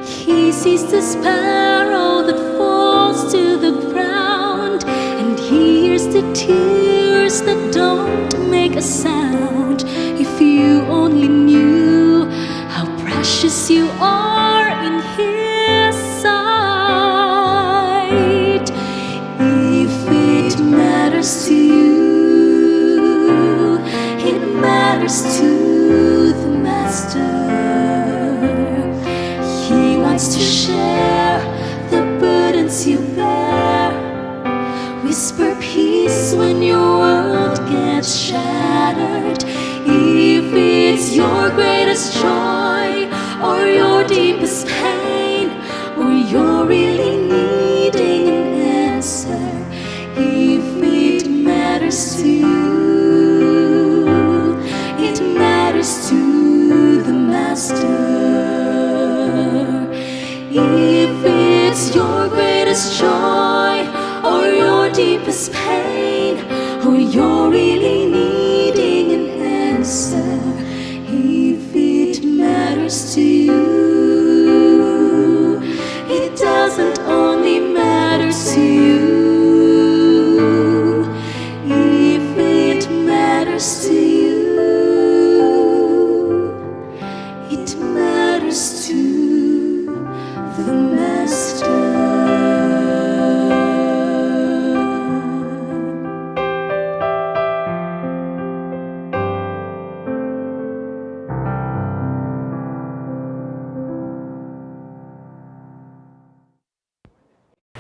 He sees the sparrow that falls to the ground and hears the tears that don't make a sound. If you only knew how precious you are in His sight. If it matters to you, it matters to the Master. He wants to share the burdens you bear. Whisper peace when your world gets shattered. If it's your greatest joy or your deepest pain, or you're really needing an answer, if it matters to you, it matters to the Master. If it's your greatest joy or your deepest pain, or you're really needing an answer, if it matters to you, it doesn't only matter to you. the Master.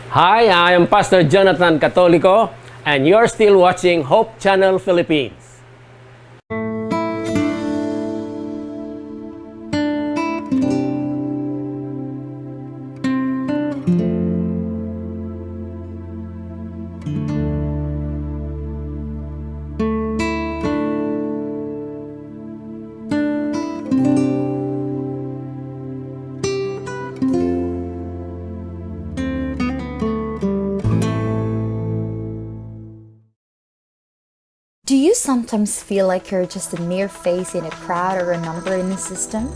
Hi, I am Pastor Jonathan Catolico, and you're still watching Hope Channel Philippines. Do you sometimes feel like you're just a mere face in a crowd or a number in the system?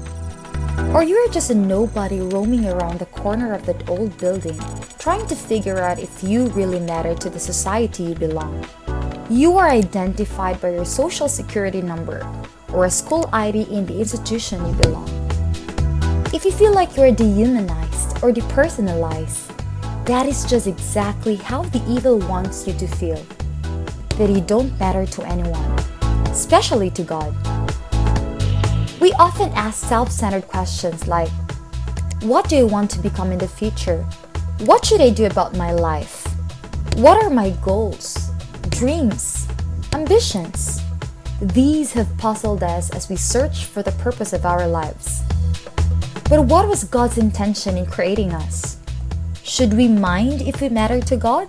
Or you're just a nobody roaming around the corner of that old building, trying to figure out if you really matter to the society you belong? You are identified by your social security number or a school ID in the institution you belong. If you feel like you're dehumanized or depersonalized, that is just exactly how the evil wants you to feel, that you don't matter to anyone, especially to God. We often ask self centered questions like, "What do I want to become in the future? What should I do about my life? What are my goals, dreams, ambitions?" These have puzzled us as we search for the purpose of our lives. But what was God's intention in creating us? Should we mind if we matter to God?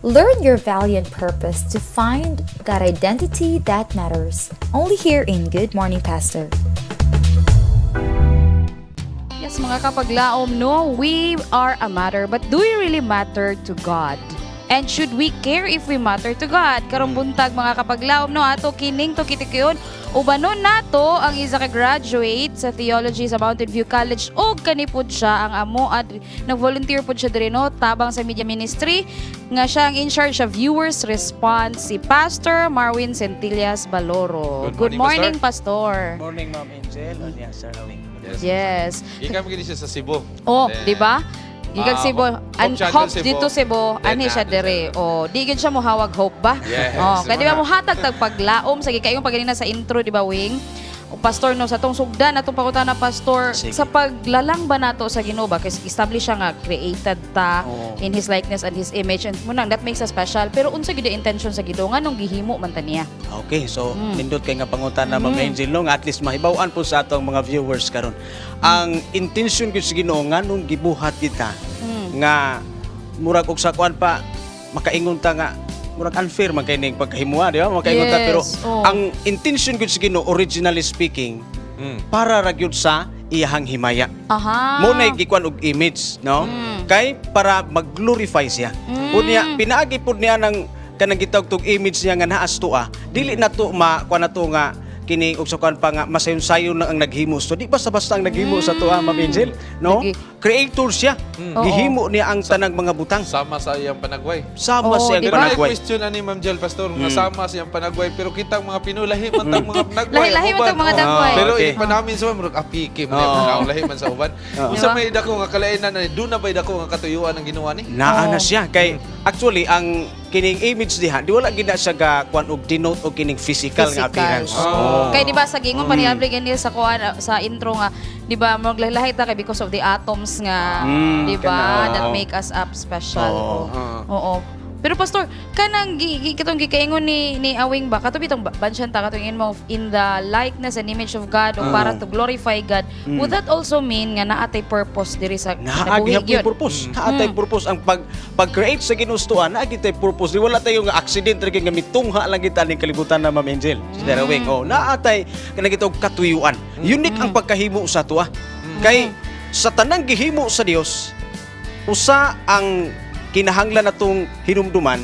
Learn your value and purpose to find that identity that matters. Only here in Good Morning Pastor. Yes, mga kapaglaom, no, we are a matter, but do we really matter to God? And should we care if we matter to God? Karong buntag, mga kapaglaom, no, ato kining tukitikuyon ubanon nato ang isa ka graduate sa theology sa Mountain View College ug kani pud siya ang amo at nag-volunteer pud siya diri, no, tabang sa media ministry nga siya ang in charge sa viewers response, si Pastor Marwin Centillas Baloro. Good morning, Pastor. Morning, Ma'am Angel. And yes, Sir Awing. Yes. Gikan gini siya sa Cebu. Oh, Then, di ba? Gikan Cebu, Hope an Channel Hope Cebu. dito Cebu, Then, anhi siya nato dire. Oh, di gyud siya mohawag Hope ba? Yes. Oh, kay di ba Muna. mohatag tag paglaom sa gikaingon paganina sa intro, di ba, Wing? O pastor, no, sa tong sugdan atong pangutana, pastor, Sige. sa paglalang ba nato sa Ginoo ba, kasi establish siya nga created ta Oo. in his likeness and his image, and munang that makes us special, pero unsa gyud ang intention sa Ginoo, nganong gihimo man ta niya? Okay, so nindot kay nga pangutana, Ma'am Angel, no, nga at least mahibaw-an po sa atong mga viewers karon. Ang intention gyud sa Ginoo nganong gibuhat kita nga murag og sa kuan pa makaingon ta nga murag unfair man kay ning pagkahimua, di ba? Makaingon ta, pero ang intention gyud sa Ginoo, originally speaking, para ra gyud sa iyahang himaya. Mo na gikuan og image, no? Kay para mag-glorify siya. Unya pinaagi pud niya ng kanang gitawag tog image niya nga naa sa atoa. Dili na to ma kuan na to nga kini og sa kuan pa nga masayon-sayon lang ang naghimo. So di basta-basta ang naghimo sa atoa, Ma'am Angel, no? Lagi. Creator siya. Oo. Gihimo niya ang tanang mga butang. Sama sa iyang panagway. Sama Oo, sa iyang di ba? Pero may panagway. question ani Ma'am Jel, Pastor, nga sama sa iyang panagway, pero kitang mga Pinoy lahi man tang mga panagway. Lahi-lahi man ang tang mga uban. dagway. Pero Okay. okay. pa namin sa murag apiki man oh. Lahi man sa uban. Unsa Diba? may dako nga kalainan ani, duna bay dako nga katuyuan ang Ginoo ni? Naa na siya kay actually ang kining image diha di wala gid na siya ga kuan og denote og kining physical, nga appearance. Oh. Kay di ba sa gingon pa ni Abli ganil sa kuan sa intro nga, di ba, maglahi ta kay because of the atoms nga, di ba, kana, that oo. make us up special. Oo. Oo. Pero pastor, kanang katong gikaingon ni Awing ba, kato bitong bansyan ta katong ingon mo in the likeness and image of God o para to glorify God. Would that also mean nga naa tay purpose diri sa Naa kinabuhi gyud gyud? purpose. Naa tay purpose ang pag-create sa Ginoo sa atoa, naa gyud tay purpose. Di wala tayo nga accident ra gyud nga mitungha lang kita ning kalibutan na, Ma'am Angel. Mm. Wing. Oh, naa tay kanang gitawag katuyuan. Unique ang pagkahimo sa atoa. Kay sa tanang gihimo sa Dios, usa ang kinahanglan natong hinumduman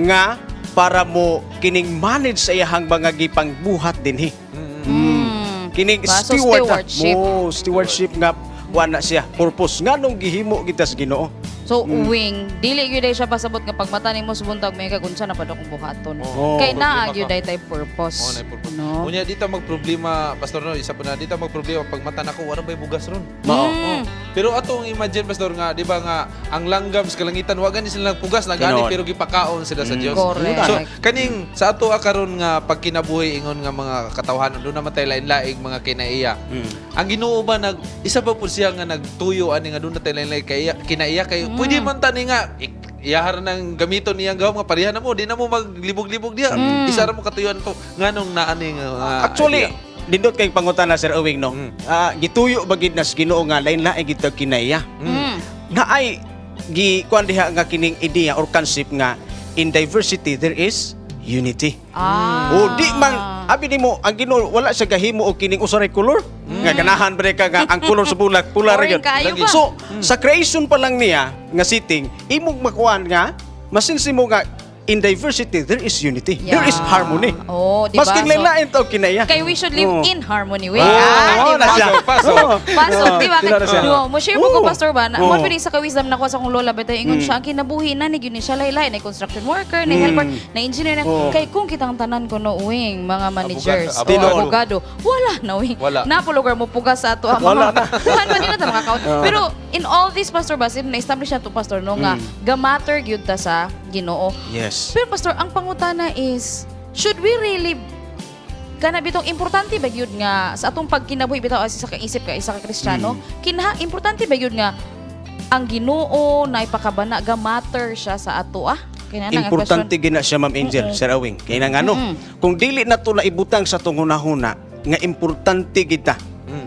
nga para mo kining manage sa iyahang mga gipangbuhat dinhi. Kining Ba, so steward ta. stewardship. Mo stewardship nga kuan na siya purpose nganong gihimo kita sa Ginoo. So, wing, dili gyud ay siya pasabot nga pagmata nimo sa buntag may kag unsa na pa akong buhaton. Oo. Kay naa Problema gyud ka. ay tay purpose. Oh, naay purpose. No? Unya dito magproblema, Pastor, no, isa pa na dito magproblema pag mata nako wala bay bugas ron. Mao. Mm. Pero atong imagine, Pastor, nga di ba nga ang langgam sa kalangitan wa gani sila nagpugas na gani Tinuod. pero gipakaon sila sa Dios. Correct. So kaning sa ato karon nga pagkinabuhi ingon nga mga katawhan doon naman tay lain-laing mga kinaiya. Ang Ginoo ba nag isa ba pud siya nga nagtuyo ani nga doon na tay lain-laing kaiya kinaiya kay pwede man ta ni nga iyahar nang gamiton niyang gawom nga pareha na mo di na mo maglibog-libog diha. Isa ra mo katuyuan to nganong naani nga Actually, idea? Dindot kay pangutana, Sir Owing, no. Ah, gituyo ba gid nas Ginoo nga lain-lain gid tag kinaiya? Naay gi kuan diha nga kining idea or concept nga in diversity there is unity. O di man abi nimo ang Ginoo wala siya gahimo og kining usa ray color. Nga ganahan ba ka nga ang color sa bulak pula ra Boring gyud. kaayo ba? So sa creation pa lang niya nga sitting imong makuan nga masinsi mo nga in diversity there is unity. There is harmony. Oh, di ba? Masking So, lain-lain tawag kinaiya. kay we should live Oo. in harmony with. Ah, Ah, oo, di ba? na siya. Pasok, Oo. Pasok, di ba? Tinara siya. No, mo share mo ko Oo., pastor ba? Na, Oo. mo pili sa ka-wisdom na ko sa akong lola ba ingon siya ang kinabuhi na ni gyud ni siya laylay na construction worker, na helper, na engineer na Oo. kay kung kitang tanan ko no uwing mga managers, Abogado. o abogado, wala na uwing. Wala. Napulugar mo pugas sa ato ang Wala mga kuhan man din na ta makakount. Oo. Pero in all this, pastor ba, na-establish na to, pastor, no nga gamatter gyud ta sa Ginoo. Yes. Pero pastor, ang pangutana is, should we really kana bitong importante ba gyud nga sa atong pagkinabuhi bitaw as isa ka isip ka isa ka Kristiyano, kinha importante ba gyud nga ang Ginoo na ipakabana ga matter siya sa ato ah? Kaya na ang Importante gina siya, Ma'am Angel, Sir Awing. Kaya nga ano, kung dili na to naibutang sa tong hunahuna nga importante kita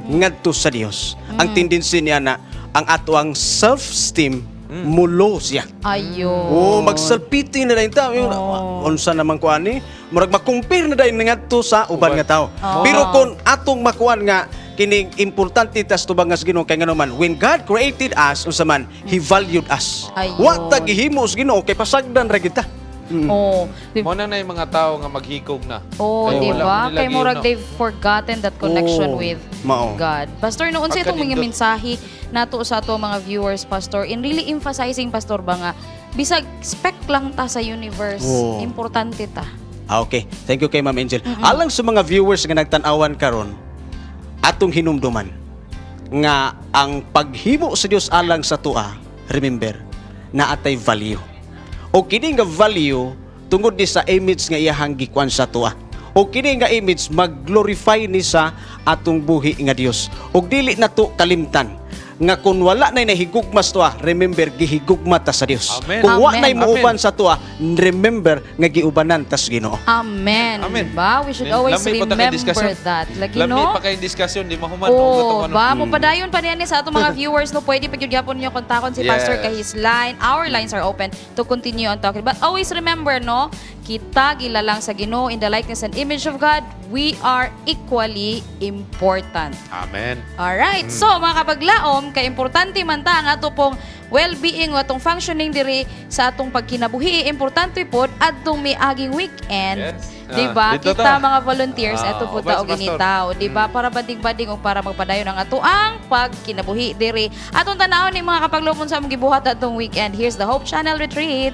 ngadto sa Dios. Ang tendency niya na ang ato ang self-esteem mulo siya. Ayo. Oh, mag-self-pity na dayon ta. Yung, unsa naman ko ani, murag ma-compare na dayon ngadto sa uban nga tao. Oh. Pero kung atong makuan nga kining importante tas tubang nga sa Ginoo kay ngano man when God created us unsa man He valued us. Ayun. Wa ta gihimo sa Ginoo kay pasagdan ra kita. Oh, di, Mo na na yung mga tao nga maghikog na. oh, Kaya di wala ba? mo nila Kay murag gihimo. they've forgotten that connection Oh, with mao. God. Pastor, noon sa itong mga Pagkanindot. mensahe nato sa ato mga viewers, Pastor, in really emphasizing, Pastor, ba nga, bisag speck lang ta sa universe, Oh. importante ta. Ah, okay. Thank you kay Ma'am Angel. Alang sa mga viewers nga nagtan-awan karon, atong hinumduman nga ang paghimo sa Dios alang sa tua, remember, na atay value. O kini nga value tungod ni sa image nga iyahang gikuan sa tua. O kini nga image mag-glorify ni sa atong buhi nga Dios. Og dili na to kalimtan nga kung wala na nahigugma sa tua, remember gihigugma ta sa Dios. Amen. Kung wa Amen. na'y muuban sa tua, remember nga giubanan tas Ginoo. Amen. Amen. Ba? We should always Lami pa ta kay remember discussion. that. Lagi, Lami no? pa kay discussion, di mahuman. Oh, no? ba mo padayon pa niyan sa atong mga viewers, no, pwede pa gyud gyapon niyo kontakon si Pastor Yes. kay his line. Our lines are open to continue on talking. But always remember, no, kita gilalang sa Ginoo in the likeness and image of God, we are equally important. Amen. Alright. So, mga kapaglaom, kay importante man ta ang ato pong well-being o atong functioning diri sa atong pagkinabuhi, importante pod adtong miaging weekend. Yes. Di ba? Ah, dito Kita ta. mga volunteers, Ah, eto po uban ta og si Pastor. ginitaw, di ba? Para bading-bading o para magpadayon ang ato ang pagkinabuhi diri. Atong tanawon ni mga kapaglumon sa among gibuhat atong weekend. Here's the Hope Channel Retreat.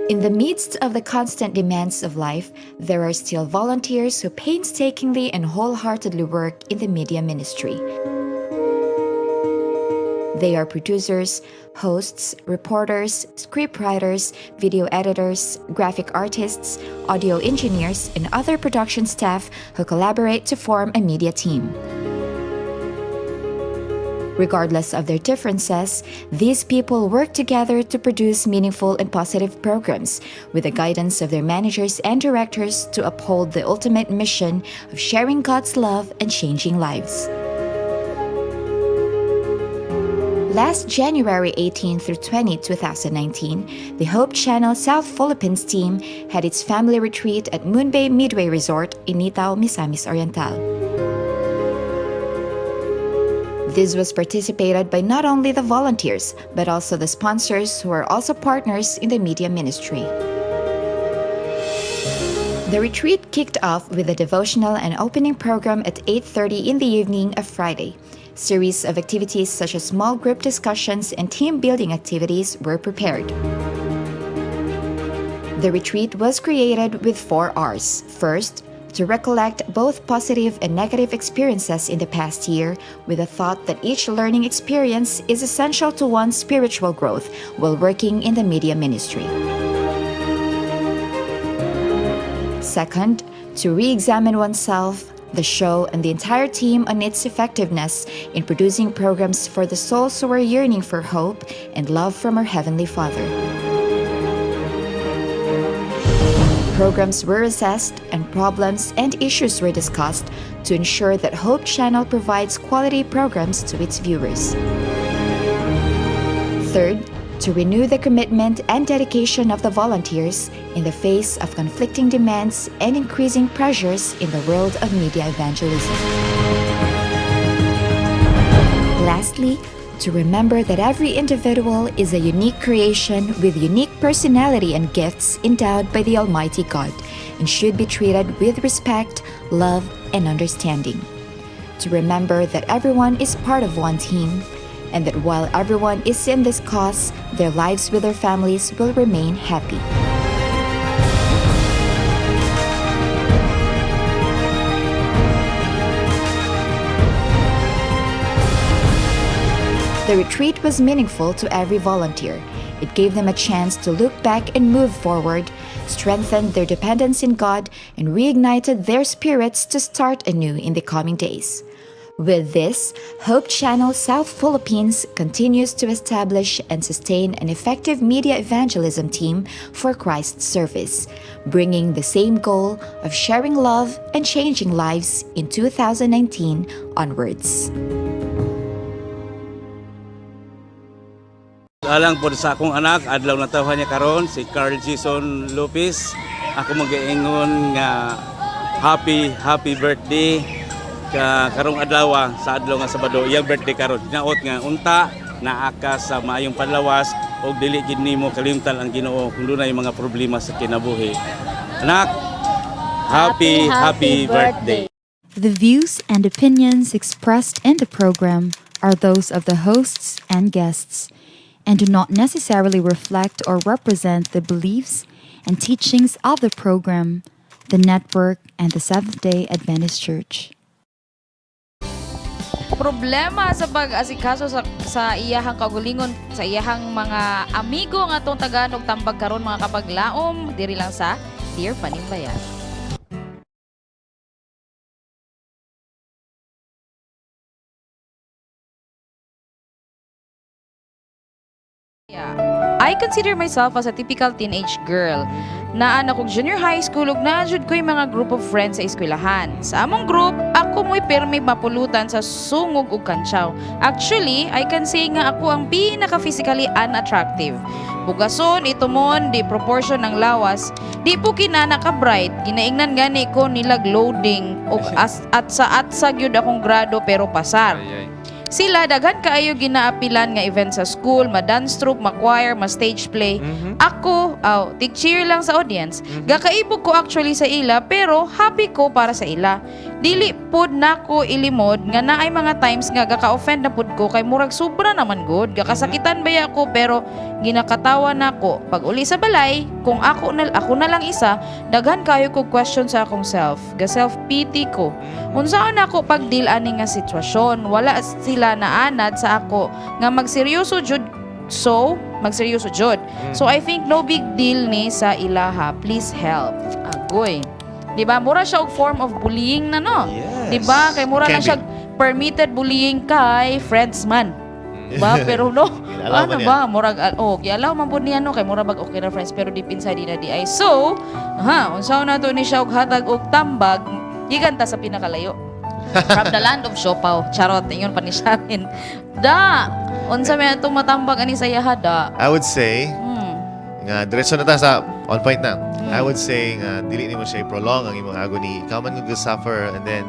In the midst of the constant demands of life, there are still volunteers who painstakingly and wholeheartedly work in the media ministry. They are producers, hosts, reporters, scriptwriters, video editors, graphic artists, audio engineers, and other production staff who collaborate to form a media team. Regardless of their differences, these people work together to produce meaningful and positive programs with the guidance of their managers and directors to uphold the ultimate mission of sharing God's love and changing lives. Last January 18 through 20, 2019, the Hope Channel South Philippines team had its family retreat at Moonbay Midway Resort in Nitao, Misamis Oriental. This was participated by not only the volunteers, but also the sponsors who are also partners in the media ministry. The retreat kicked off with a devotional and opening program at 8:30 in the evening of Friday. Series of activities such as small group discussions and team building activities were prepared. The retreat was created with four R's. First, to recollect both positive and negative experiences in the past year with the thought that each learning experience is essential to one's spiritual growth while working in the media ministry. Second, to re examine oneself, the show, and the entire team on its effectiveness in producing programs for the souls who are yearning for hope and love from our Heavenly Father. Programs were assessed and problems and issues were discussed to ensure that Hope Channel provides quality programs to its viewers. Third, to renew the commitment and dedication of the volunteers in the face of conflicting demands and increasing pressures in the world of media evangelism. Lastly, to remember that every individual is a unique creation with unique personality and gifts endowed by the Almighty God and should be treated with respect, love, and understanding. To remember that everyone is part of one team and that while everyone is in this cause, their lives with their families will remain happy. The retreat was meaningful to every volunteer. It gave them a chance to look back and move forward, strengthened their dependence in God, and reignited their spirits to start anew in the coming days. With this, Hope Channel South Philippines continues to establish and sustain an effective media evangelism team for Christ's service, bringing the same goal of sharing love and changing lives in 2019 onwards. Alang po sa akong anak, adlaw na tawhan niya karon si Carl Jason Lopez. Ako magaingon nga happy happy birthday ka karong adlaw sa adlaw nga Sabado, iyang birthday karon. Hinaot nga unta naa ka sa maayong panlawas og dili gid nimo kalimtan ang Ginoo kung dunay mga problema sa kinabuhi. Anak, happy happy birthday. The views and opinions expressed in the program are those of the hosts and guests and do not necessarily reflect or represent the beliefs and teachings of the program, the network, and the Seventh day Adventist Church. Problema sa pag-asikaso sa iyahang kaugalingon, sa iyahang mga amigo nga atong tagaan og tambag karon, mga kapaglaom, diri lang sa Dear Panimbayan. Yeah. I consider myself as a typical teenage girl. Naa na kog junior high school ug naa jud ko'y mga group of friends sa eskwelahan. Sa among group, ako mo'y permi mapulutan sa sungog ug kantsaw. Actually, I can say nga ako ang pinaka physically unattractive. Bugason, itumon, di proportion ng lawas, di po kinana ka bright. Ginaingnan gani ko nilag loading ug as, at sa at sa gyud akong grado pero pasar. Sila daghan kaayo ginaapilan nga event sa school, ma-dance troupe, ma-choir, ma-stage play. Ako, aw, tig-cheer lang sa audience. Gakaibog ko actually sa ila pero happy ko para sa ila. Dili pod nako ilimod nga naay mga times nga gaka-offend na pod ko kay murag sobra naman gud. Gakasakitan baya ko pero ginakatawa nako. Pag uli sa balay, kung ako na lang isa, daghan kayo kog question sa akong self. Ga self pity ko. Unsaon ako pag-deal ani nga sitwasyon? Wala sila naanad sa ako nga magseryoso jud, so magseryoso jud. So I think no big deal ni sa ilaha. Please help. Agoy. Di ba? Mura siya og form of bullying na, no? Yes. Di ba? Kay mura Can na siya permitted bullying kay friends man. Ba? Pero no, Giallow ano man ba? Murag, oh, giallow man pud niya, no, kay mura bag okay na friends pero deep inside di na di ay. So, ha, unsaon na to ni siya og hatag og tambag gikan ta sa pinakalayo. From the land of Siopaw. Charot, ingon pa ni Sharon. Da, unsa may atong matambag ani sa iyaha, da? I would say, nga diretso na ta sa on point na. I would say nga dili nimo siya i-prolong ang imong agony. Ikaw man gud suffer and then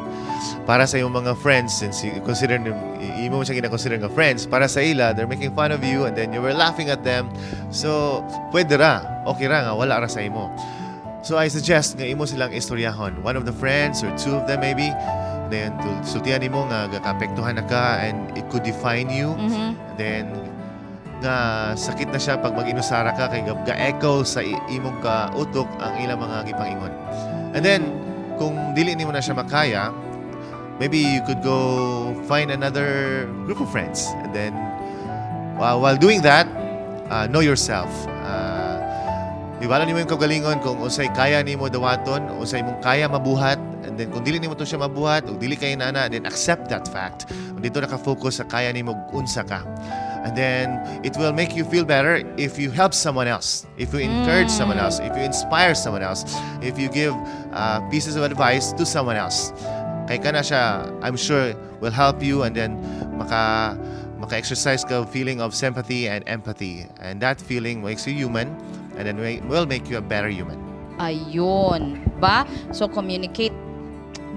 para sa imong mga friends, since you consider imo mo siya gina-consider nga friends, para sa ila they're making fun of you and then you were laughing at them. So pwede ra, okay ra nga wala ra sa imo. So I suggest nga imo silang istoryahon. One of the friends or two of them maybe. Then sultihan nimo nga gakaapektuhan na ka and it could define you. Then nga sakit na siya pag mag-inusara ka kay ga-echo sa imong ka utok ang ilang mga gipangingon. And then kung dili nimo na siya makaya, maybe you could go find another group of friends. And then while doing that, know yourself. Ibalo nimo yung kaugalingon kung unsay kaya nimo dawaton, unsay imong kaya mabuhat, and then kung dili nimo to siya mabuhat, ug dili kay nana, then accept that fact. Ug dito naka-focus sa kaya nimo unsa ka. And then it will make you feel better if you help someone else, if you encourage someone else, if you inspire someone else, if you give pieces of advice to someone else. Kay kana siya, I'm sure, will help you and then maka-exercise ka feeling of sympathy and empathy. And that feeling makes you human and then will make you a better human. Ayun. Ba? So, communicate.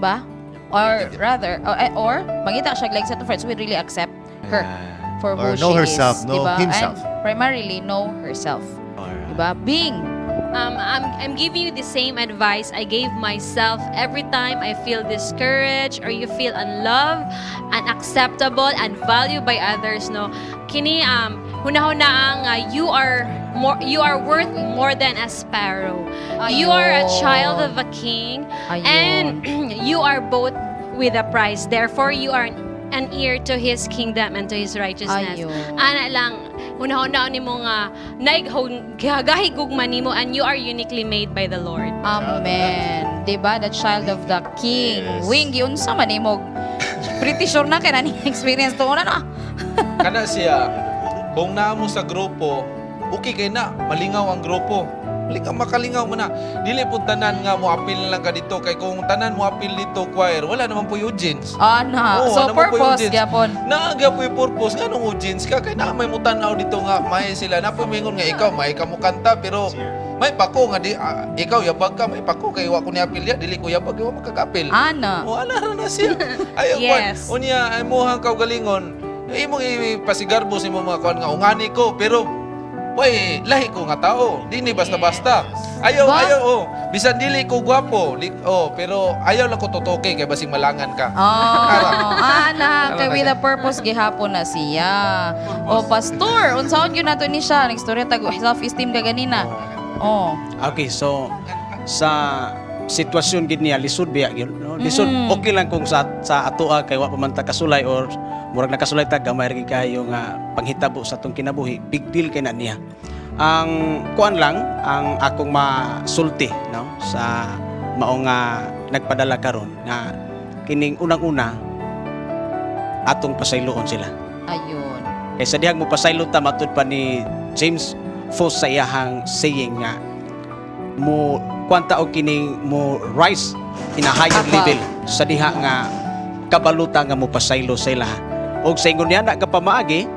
Ba? Or rather, or mangita siya like set of friends who would really accept her for who Or know she herself, is. Know Diba? himself. And primarily, know herself. Diba? Being. I'm giving you the same advice I gave myself every time I feel discouraged or you feel unloved, unacceptable, and valued by others. No, kini hunahuna ang you are worth more than a sparrow. You are a child of a king, and you are bought with a price. Therefore, you are an heir to his kingdom and to his righteousness. Ana lang, hunahuna nimo nga gahigugma nimo and you are uniquely made by the Lord. Amen. Diba? The child of the king. Yes. Wing, yun sa man mo. Pretty sure na kay nani experience to una na. Kana siya, kung naa mo sa grupo, okay kay na, malingaw ang grupo. Malingaw, makalingaw mo na. Dili po tanan nga mo apil lang ka dito kay kung tanan mo apil dito choir, wala naman po yung audience. Ana. Oo, So wala naman po yung purpose audience. gyapon. Naa gyapon yung purpose nga nung audience ka kay naa may mutanaw dito nga may sila na po mingon nga ikaw may ka mo kanta pero may pako nga di ikaw yabag ka may pako kay wa ko ni apil ya dili ko yabag wa makakapil. Ana. Oh, ala ra na siya. Ayaw Yes. kwan. Unya ay muhang kaugalingon imong ipasigarbo sa imong mga kuan nga ungani ko pero way lahi ko nga tao di ni basta-basta. Ayaw Ba? ayaw oh bisan dili ko gwapo oh pero ayaw lang ko tutuki kay basing malangan ka. Oh, ana, Ara kay na with siya. a purpose gihapon na siya. O pastor, unsaon gyud nato ni siya? Nagstorya tag self-esteem ka ganina. Oh. Okay, so sa sitwasyon gid niya lisod biya gyud, no? Lisod. Okay lang kung sa atoa kay wa pa man ta kasulay or murag nakasulay ta gamay ra gid kayo nga panghitabo sa atong kinabuhi, big deal kay na niya. Ang kuan lang ang akong masulti, no, sa mao nga nagpadala karon nga kining unang-una atong pasayloon sila. Ayun. Kay sa dihang mo pasaylo ta matud pa ni James Foss sa iyahang saying nga mo kwanta og kining mo rise in a higher Above. Level sa diha nga kabaluta nga mo pasaylo sa ilaha. Og sa ingon niya na nga pamaagi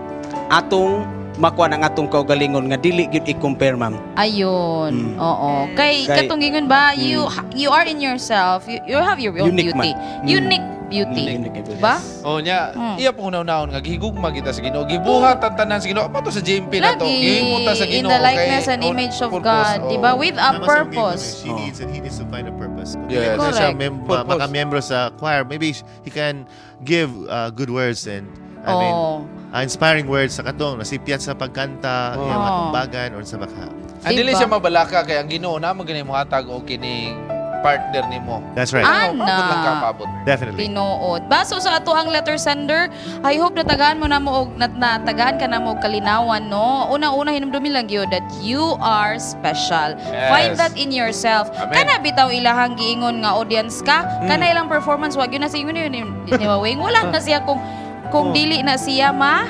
atong makuha ang atong kaugalingon nga dili gyud i-compare, ma'am. Ayun. Oo. Kay, katong ingon ba, you you are in yourself. You have your own Unique beauty. man. Unique beauty. Unique beauty. Ba? Oh nya, iya pong una-unahon nga gihigugma kita sa Ginoo. Gibuhat ang tanan sa Ginoo. Ato sa JMP na to. Lagi, Gihimo ta sa in Ginoo the likeness kay and on image of purpose, God, oh. di ba? With a Tama sa purpose. She needs and he needs to find a purpose. Kung Yes. dili na siya Correct. Purpose. makamiyembro sa choir, maybe he can give good words and I mean, inspiring words sa katong nasipyat sa pagkanta, iyang matumbagan or sa baka. Ang dili Diba? siya mabalaka kay ang Ginoo na mo gani mo hatag og kining partner nimo. That's right. Ana. Paabot lang ka, paabot. Definitely. Tinuod. Baso sa ato ang letter sender, I hope natagaan mo na mo og natagaan ka na mo og kalinawan, no. Una-una hinumdumi lang gyud that you are special. Yes. Find that in yourself. Amen. Kana bitaw ilahang giingon nga audience ka, kana ilang performance wa gyud na sa ingon yun ni Wawing. Wala na siya kung dili na siya ma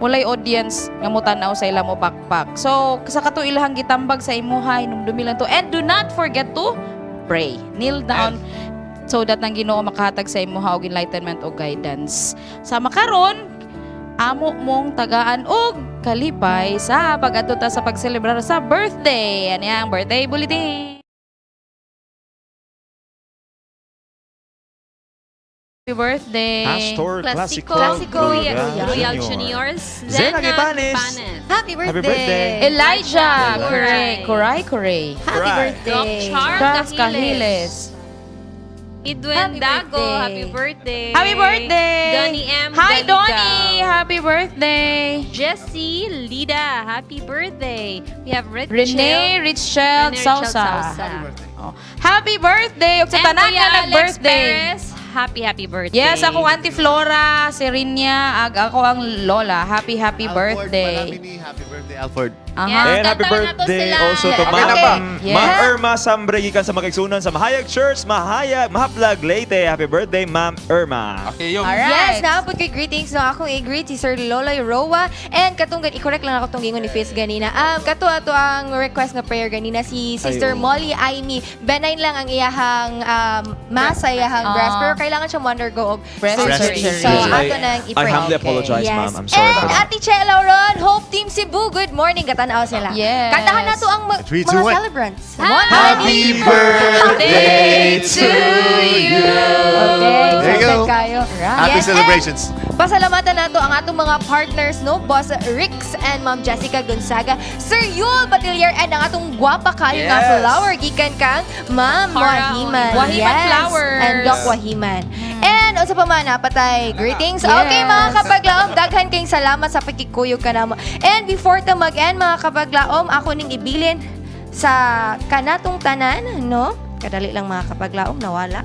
walay audience nga mo tan-aw sa ila mo pakpak. So sa kato ilahang gitambag sa imuha, hinumdumi lang to. And do not forget to pray. Kneel down so that nang Ginoo makahatag sa imuha og enlightenment o guidance. Sa makaron, amo mong tagaan og kalipay sa pag-adto ta sa pagselebrar sa birthday. Ano ang birthday bulletin? Happy birthday. Pastor Classico, Classico Royal Royal Junior. Juniors. Zena Gipanes. Happy birthday. Happy birthday. Elijah Kuray, Kuray, Kuray. Happy Kuray. birthday. Doc Char Charles Cahiles. Cahiles. Edwin Happy Dago, birthday. happy birthday. Happy birthday! Donnie M. Hi, Galigao. Donnie! Happy birthday! Jesse Lida, happy birthday. We have Rich Renee Richelle Renee Richelle Sausa. Sausa. Oh. Happy birthday! Ug sa And tanan Kuya nga Alex nag-birthday. Perez, happy, happy birthday. Yes, akong Auntie Flora, si Rinya, ag ako ang lola. Happy, happy birthday. Alford, happy birthday, Alford. Aha. And happy birthday also to Okay Ma'am, na ba? Yes. Ma'am Irma Sambre, gikan sa Makigsunan sa Mahayag Church, Mahayag, Mahaplag, Leyte. Happy birthday, Ma'am Irma. Okay, yung. Yes, naapod kay greetings no akong i-greet si Sir Loloy Roa and katunggan i-correct lang ako tong gingon ni Fitz ganina. Kato ato ang request nga prayer ganina si Sister Ay, oo. Molly Aimee. Benign lang ang iyahang mass sa iyahang breast pero kailangan siya mo-undergo og Breast surgery. surgery. So ato nang I i-pray. humbly apologize, Yes. ma'am. I'm sorry And for that. Ate Che Lauron, Hope Team Cebu, good morning. Katanaw sila. Yes. Kantahan nato ang Three, mga two, one. celebrants. Happy birthday to you. Okay, There you go. excited kayo. Happy Yes, and celebrations. Pasalamatan nato ang atong mga partners, no? Boss Rix and Ma'am Jessica Gonzaga, Sir Yul Batilier, and ang atong gwapa kayo nga Yes. flower gikan kang Ma'am Cora Wahiman. Wahiman Flowers. And Doc Wahiman. And unsa pa man napatay greetings. Yes. Okay mga kapaglaom, daghan kayong salamat sa pakikuyog kanamo. And before ta mag-end mga kapaglaom, ako ning ibilin sa kanatong tanan, no? Kadali lang mga kapaglaom, nawala.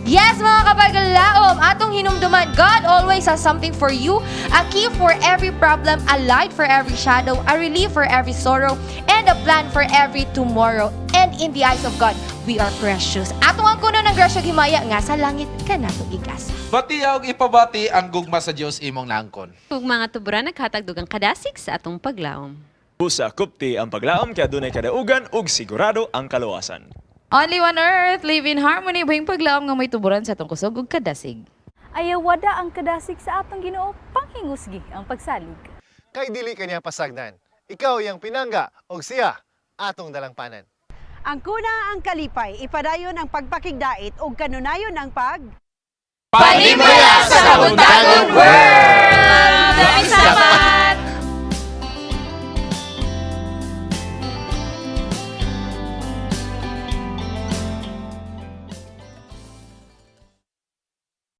Yes, mga kapaglaom, atong hinumduman, God always has something for you, a key for every problem, a light for every shadow, a relief for every sorrow, and a plan for every tomorrow. And in the eyes of God, we are precious. Atong ang kuno ng grasya ug himaya nga sa langit kanato gikas. Bati og ipabati ang gugma sa Dios imong naangkon. Ug mga tuburan naghatag dugang kadasig sa atong paglaom. Busa kupti ang paglaom kaya dunay kadaugan ug sigurado ang kaluwasan. Only one earth, live in harmony, buhing paglaom nga may tuburan sa atong kusog ug kadasig. Ayawada ang kadasig sa atong Ginoo, panghingusgi ang pagsalig. Kay dili kaniya pasagdan. Ikaw yang pinangga og siya atong dalangpanan. Ang kuna ang kalipay, ipadayon ang pagpakigdait ug kanunayon ang pag Panimaya sa kabuntagon world! Maraming salamat!